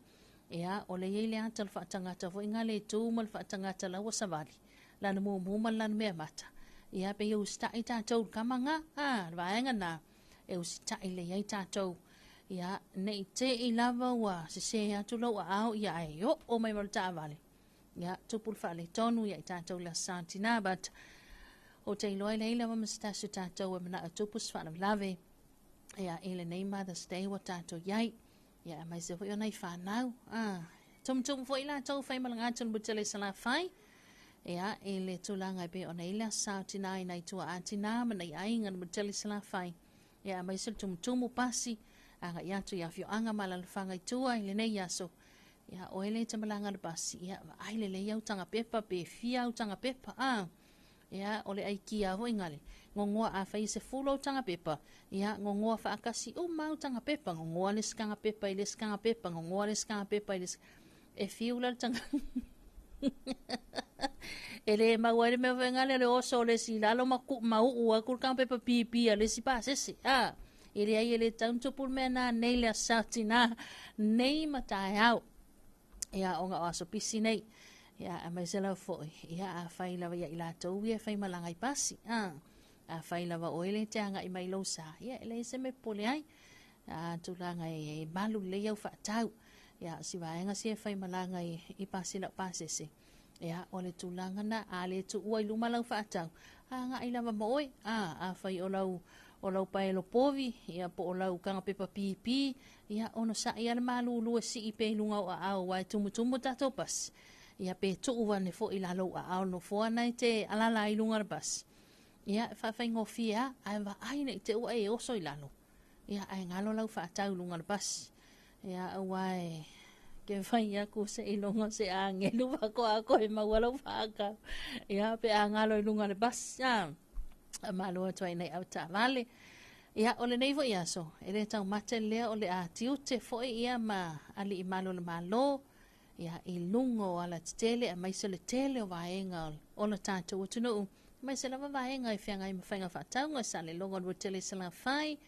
ia, o le ia le ata le whaatangata foi ngā le tū ma le whaatangata laua savali. Lana mumu ma lana mea mata. Ia pe ia usita'i tatou i le kama ga, a, le vaega lena e usita'i lelei ai tatou. Ia, ne i te i lava ua sesē atu lou aao, ia ae oo mai ma le taavale. Ia, tupu le faaletonu ia i tatou i le Aso Sa tinā, but ou te iloa e leai lava ma se tasi o tatou e manao e tupu se faalavelave. Ia, i lenei Mother's Day ua tatou i ai. Ia, aemaise foi o nai fanau. Ah, tumutumu foi latou fai malaga atu le mutele i Salafai. Ia, i le tulaga e pei ona i le aso sa o tinā i nai tuaa tinā ma nai aiga le mutele i Salafai. Ia, aemaise le tumutumu pasi agai atu i afioaga ma alaalafaga i tua i lenei aso. Ia, oe le te malaga i le pasi, ia, vaai lelei au taga pepa pe fia au taga pepa. Ah, Ia, o le aikia foi ngale, gogoa a fai e 10 au taga pepa, ia, gogoa faatasi uma au taga pepa, gogoa le isi taga pepa i le isi taga pepa, gogoa le isi taga pepa i le isi, e fiu la le taga e le maua ai le mea foi ngale o le oso o le isi i lalo ma ku, ma uu aku le taga pepa pipi a le isi pasese, a, e leai e le tatau ona tupu le mea na nei le aso tinā, nei ma taeao. Ia, ona o aso pisi nei. Ia, aemaise lava foi, ia, afai lava ia i latou ia e faimalaga i pasi, a, afai lava oe le te agai mai lou sa, ia, e leai se mea e popole ai. A, tulaga e, e malu lelei au faatau. Ia, o si vaega sia e faimalaga i, i pasi lau pasese, ia, o le tulaga na, a le tuua i luma lau faatau, agai lava ma oe, a, afai o lau, o lau paelo povi, ia, po o lau taga pepa pipi, ia, onosai lava le malulu e sii pea i luga o aao, aua e tumutumu tatou pasi, ia, pe tuu ane foi i lalo o aao o le nofoa na e te alala ai i luga o le pasi, ia, e faafaigofie lava, ae vaai ne i te i ua e oso i lalo, ia, ae galo lau faatau i luga o le pasi. Ia, aua e ke fai aku se iloga o se agelu faatoa koe maua lau faatau. Ia, pe a galo i luga o le pasi, a, malo atu ai nei au taavale. Ia, o lenei foi aso, e le taumate lea o le a tiute foi ia ma alii malu o le Malo, ia, i luga o alatetele aemaise o le tele o vaega o le tatou atunuu, aemaise lava vaega e feagai ma faiga faatauga, Saleloga o le Rutele i Salafai,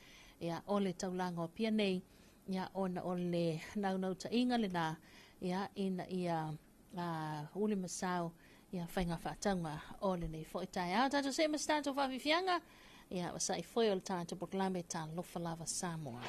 ia, o le taulaga o Apia nei, ia, ona o le naunautaiga lena, ia, ina ia uli ma sao ia faiga faatauga o lenei foi taeao. Tatou see ma se tatou faafiafiaga, ia, ua sa'i foi o le tatou polokalame Talofa Lava Samoa.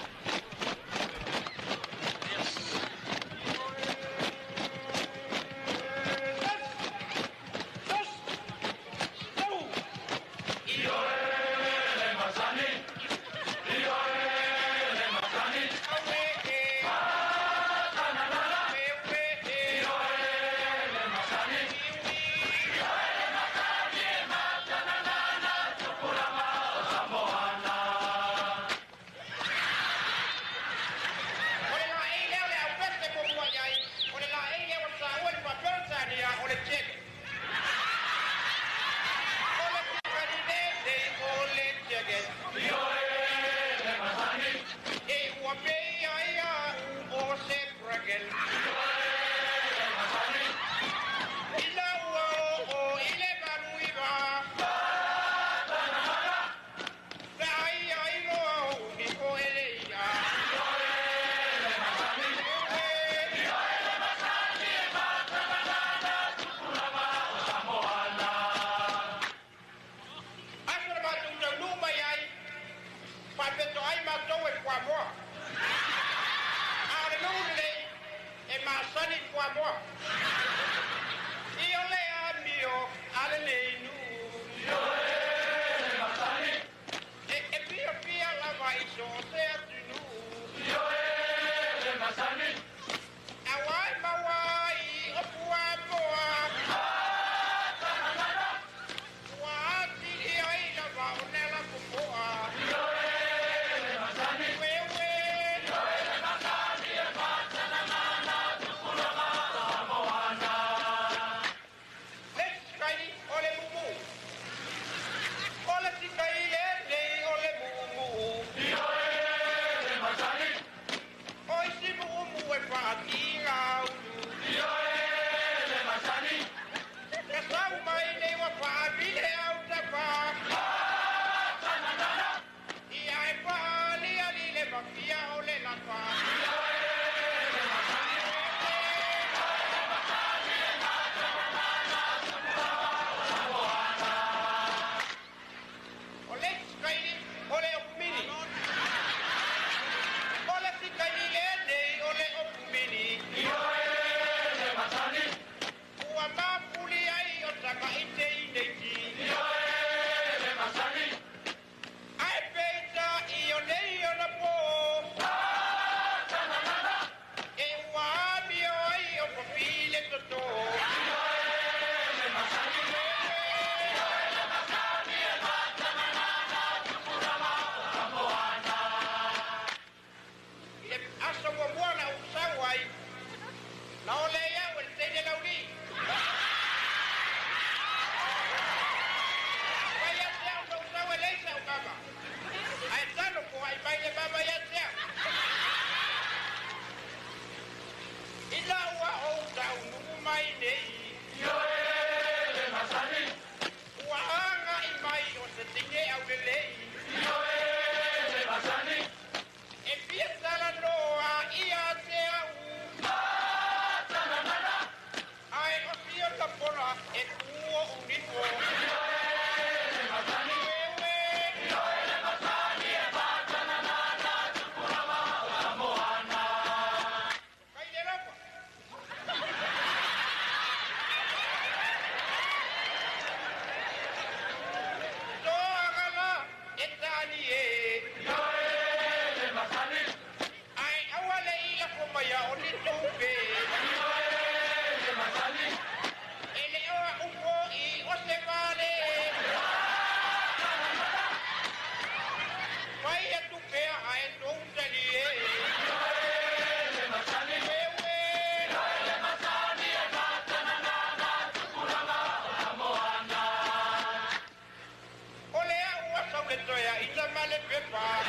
pepa.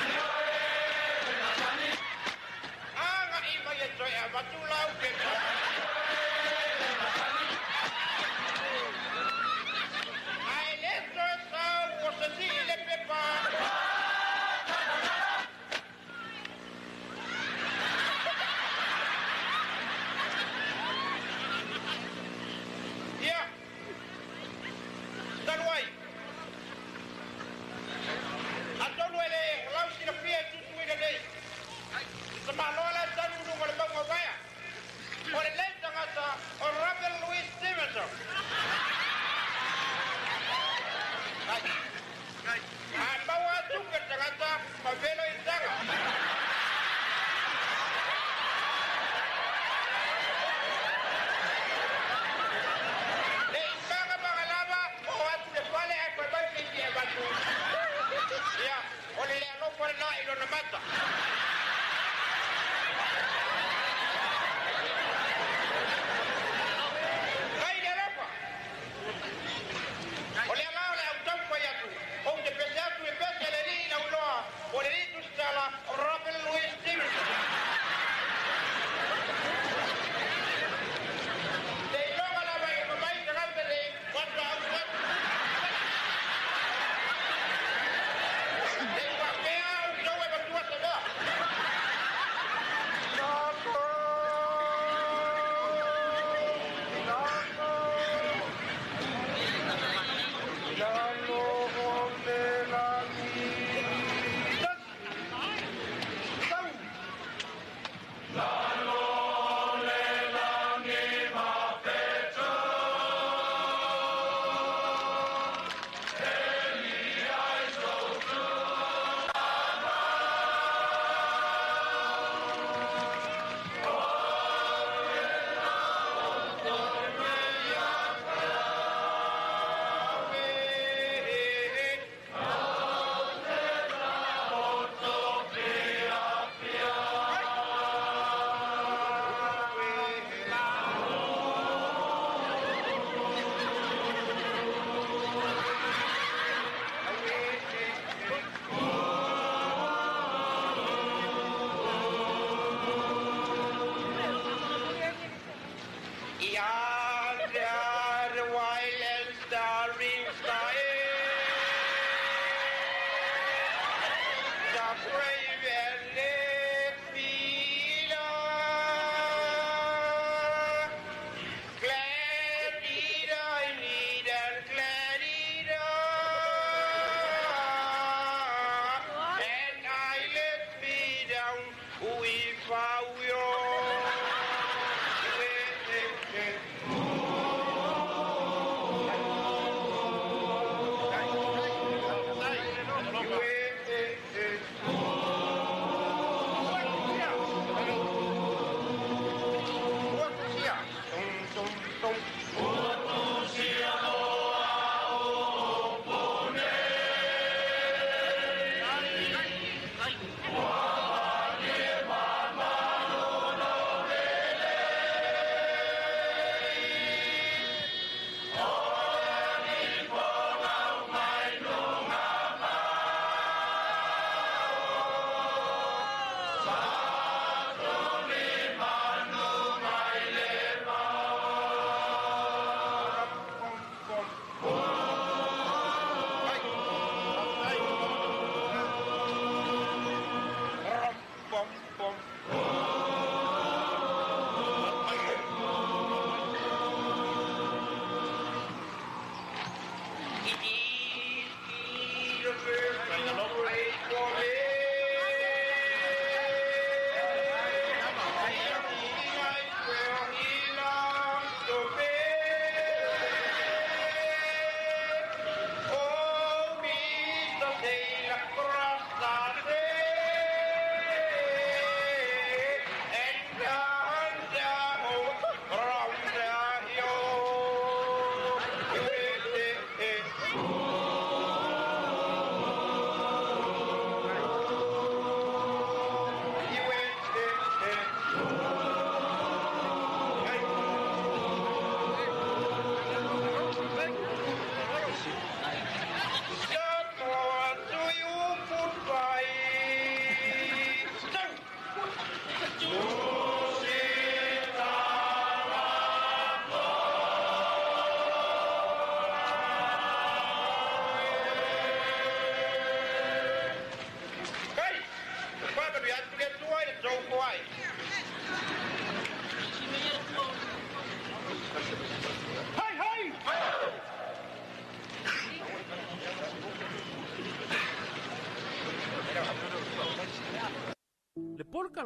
Aga i mai e toe avatu lau pepa. Ae le toe sau o se sii le pepa. Ia, talu ai. Atonu e le lau silafia e tutu i lenei. Tamaloa la tanu luga o le mauga o Vaea. O le lei tagata o Robert Louis Stevenson. A maua atu ke tagata ma velo i taga. Le ipaga magalava o atu le fale ae koe mai keiki e vatu. Ia, o le le alofa lena i lona mata. Kai le alofa. O le ala o le au taumafai atu, ou te pese atu e pese le alii i lau iloa, o le alii tusitala o Robert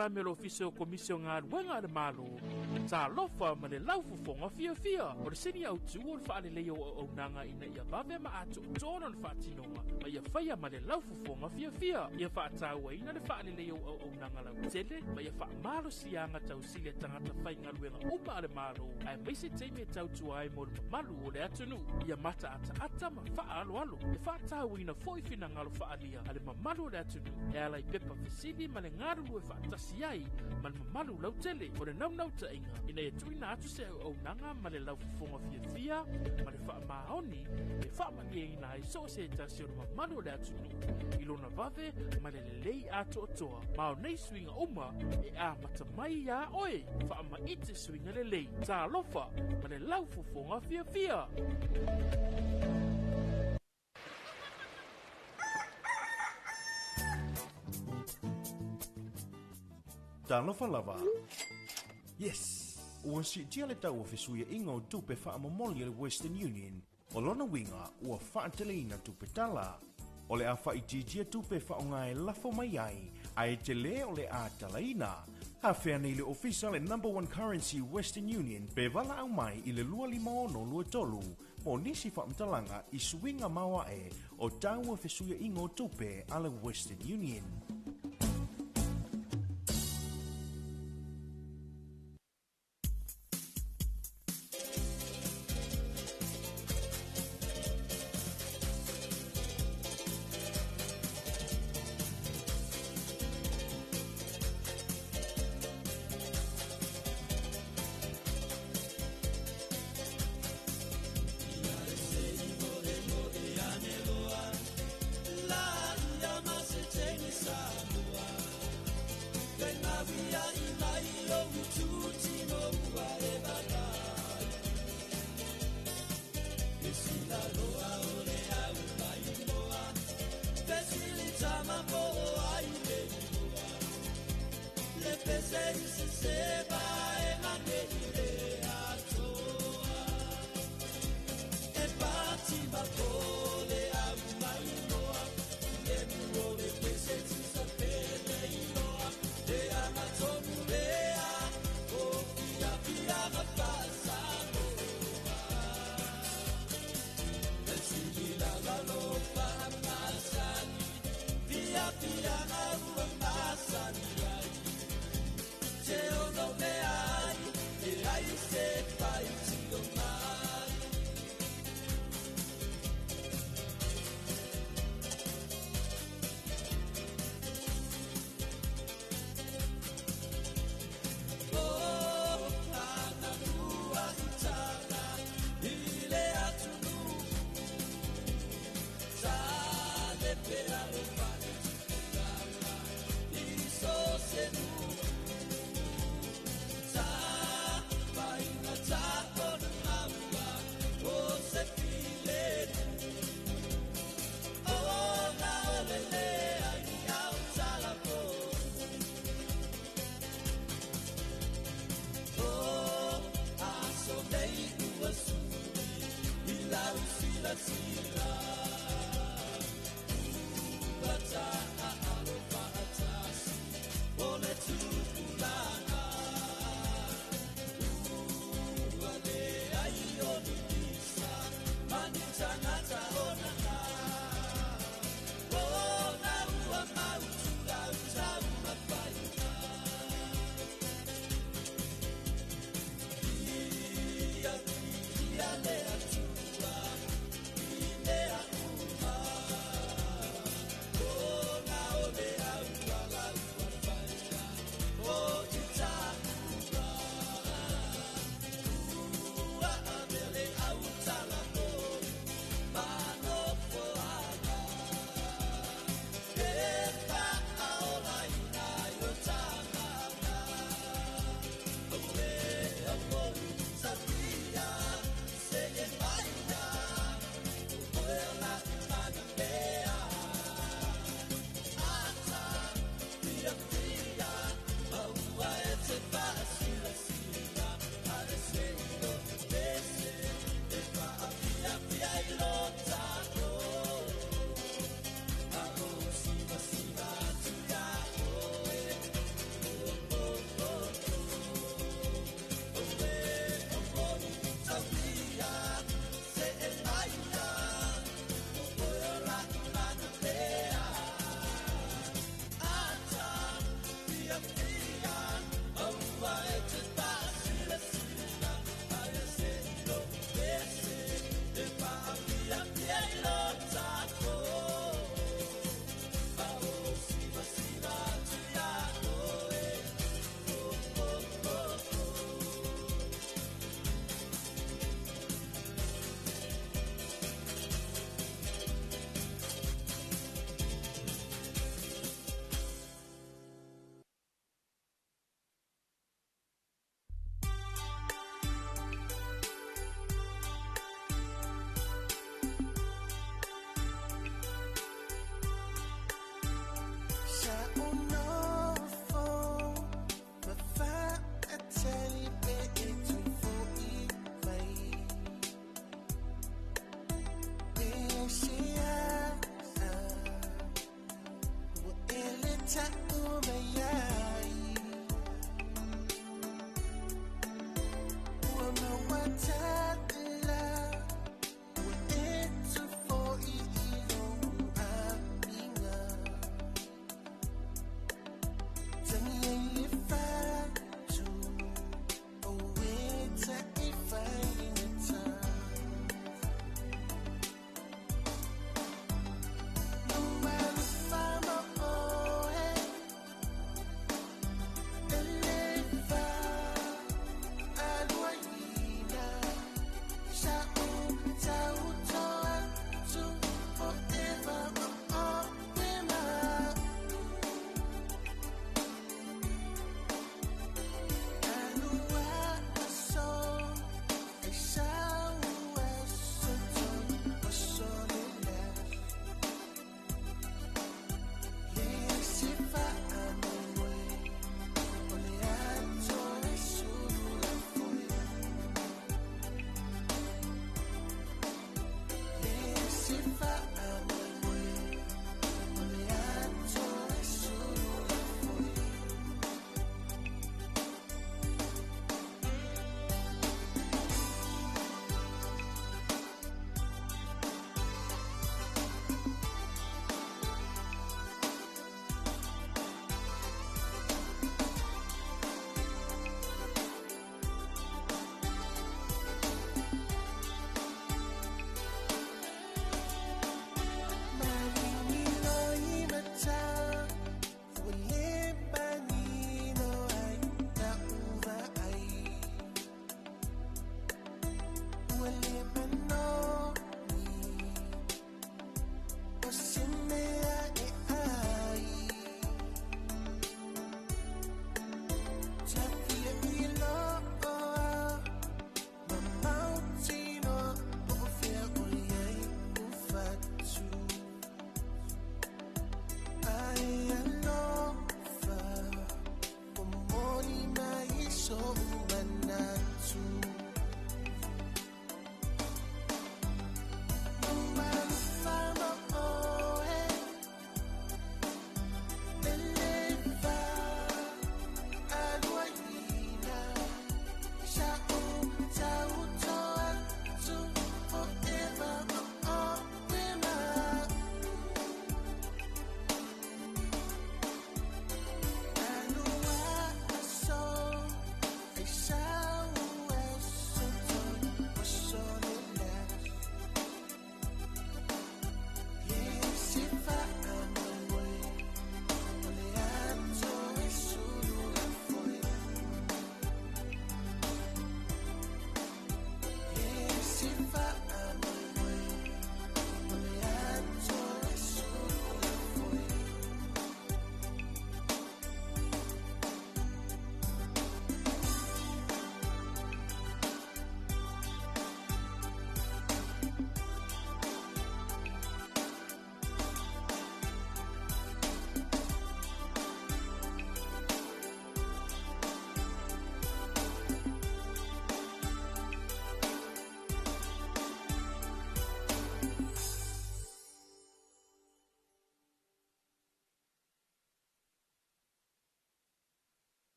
polokalame o le Ofisa o Komisi o Galuega a le Malo, Talofa ma le laufofoga fiafia. O le sini autu o le faaleleia o auaunaga ina ia vave ma atoatoa lona faatinoga ma ia faia ma le laufofoga fiafia. Ia faatauaina le faaleleia o auaunaga lautele ma ia faamalosiaga tausili a tagata faigaluega uma a le Malo, aemaise taimi e tautua ai mo le mamalu o le atunuu. Ia mataataata ma faaaloalo. E faatauaina foi finagalo faaalia a le mamalu o le atunuu e ala i pepa fesili ma le galulue faatasi ai ma le mamalu lautele. O le naunautaiga ina ia tuuina atu se auaunaga ma le laufofoga fiafia ma le faamaoni e faamalieina ai so o se tasi o le mamalu o le atunuu i lona vave ma le lelei atoatoa. Ma o nei suiga uma e amata mai iā oe. Faamaite suiga lelei. Talofa ma le laufofoga fiafia. Talofa lava. Yes! Ua siitia le tau o fesuiaiga o tupe faamomoli a le Western Union. O lona uiga, ua faateleina tupe tala. O le a faaitiitia tupe e faaaoga e lafo mai ai, ae tele o le a talaina. Afea nei le ofisa le Number One Currency Western Union pe valaau mai i le 25623 mo nisi faamatalaga i suiga maoae o tau o fesuiaiga o tupe a le Western Union. Yeah.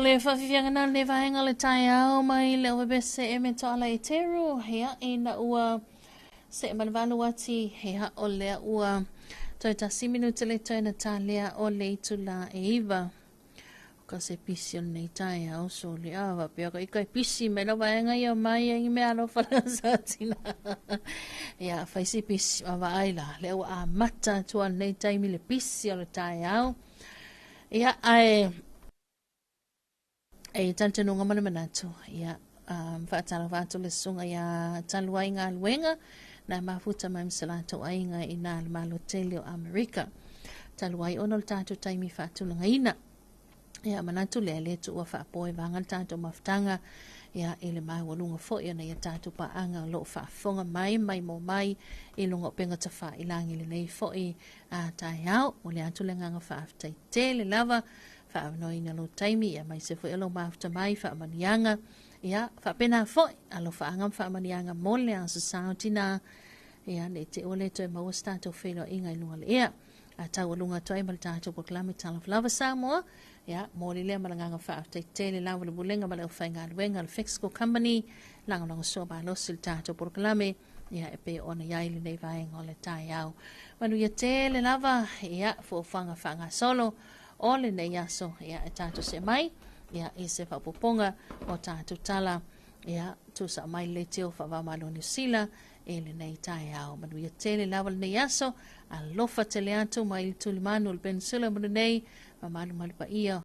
Le whawhiwhianga nā le vaenga le taeao mai le OBC e me toala i teru hea ina ua se malvalu ati hea o lea ua toe tasi minute le toe na tālea o le itula e iva. Ka se pisi o nei taeao so le awa pea ka ika pisi me la vaenga ia mai e me alofa la sa tina. Ia whai si pisi ma vaai la le ua a mata tua nei taimi le pisi o le taeao. Ia ae e talitonuga ma le manatu ia faatalofa atu le susuga iā talu ai galuega na mafuta mai ma se latou aiga i nā le malo tele o Amerika talu ai ona o le tatou taimi faatulagaina ia manatu lea le tuua faapoe vaga le tatou mafutaga ia i le maualuga foi ona ia tatou paaga o loo faafofoga mai mai mo mai i luga o pega tafailagi lenei foi a taeao o le atu le agaga faafetai tele lava faavanoaina lou taimi ia mai se foi o lou mafuta mai faamaniaga ia faapena foi alofaaga ma faamaniaga mo le aso sao tina ia nei te ua le toe maua se tatou feiloaiga i luga o le ea a taualuga atu ai ma le tatou polokalame Talofa Lava Samoa ia mo le lea ma le agaga faafetai tele lava le Pulega ma le aufaigaluega le Fexco Company lagolagosua malosi le tatou polokalame ia e pei ona iai lenei vaega o le taeao manuia tele lava ia fuafuaga faagasolo o lenei aso ia e tatou se mai ia i se faaopoopoga o tatou tala ia tusa mai le leitio faava-o-Malo Niu Sila i lenei taeao. Manuia tele lava lenei aso, alofa tele atu mai le tulimanu o le Peninsula mo lenei mamalu ma le paia.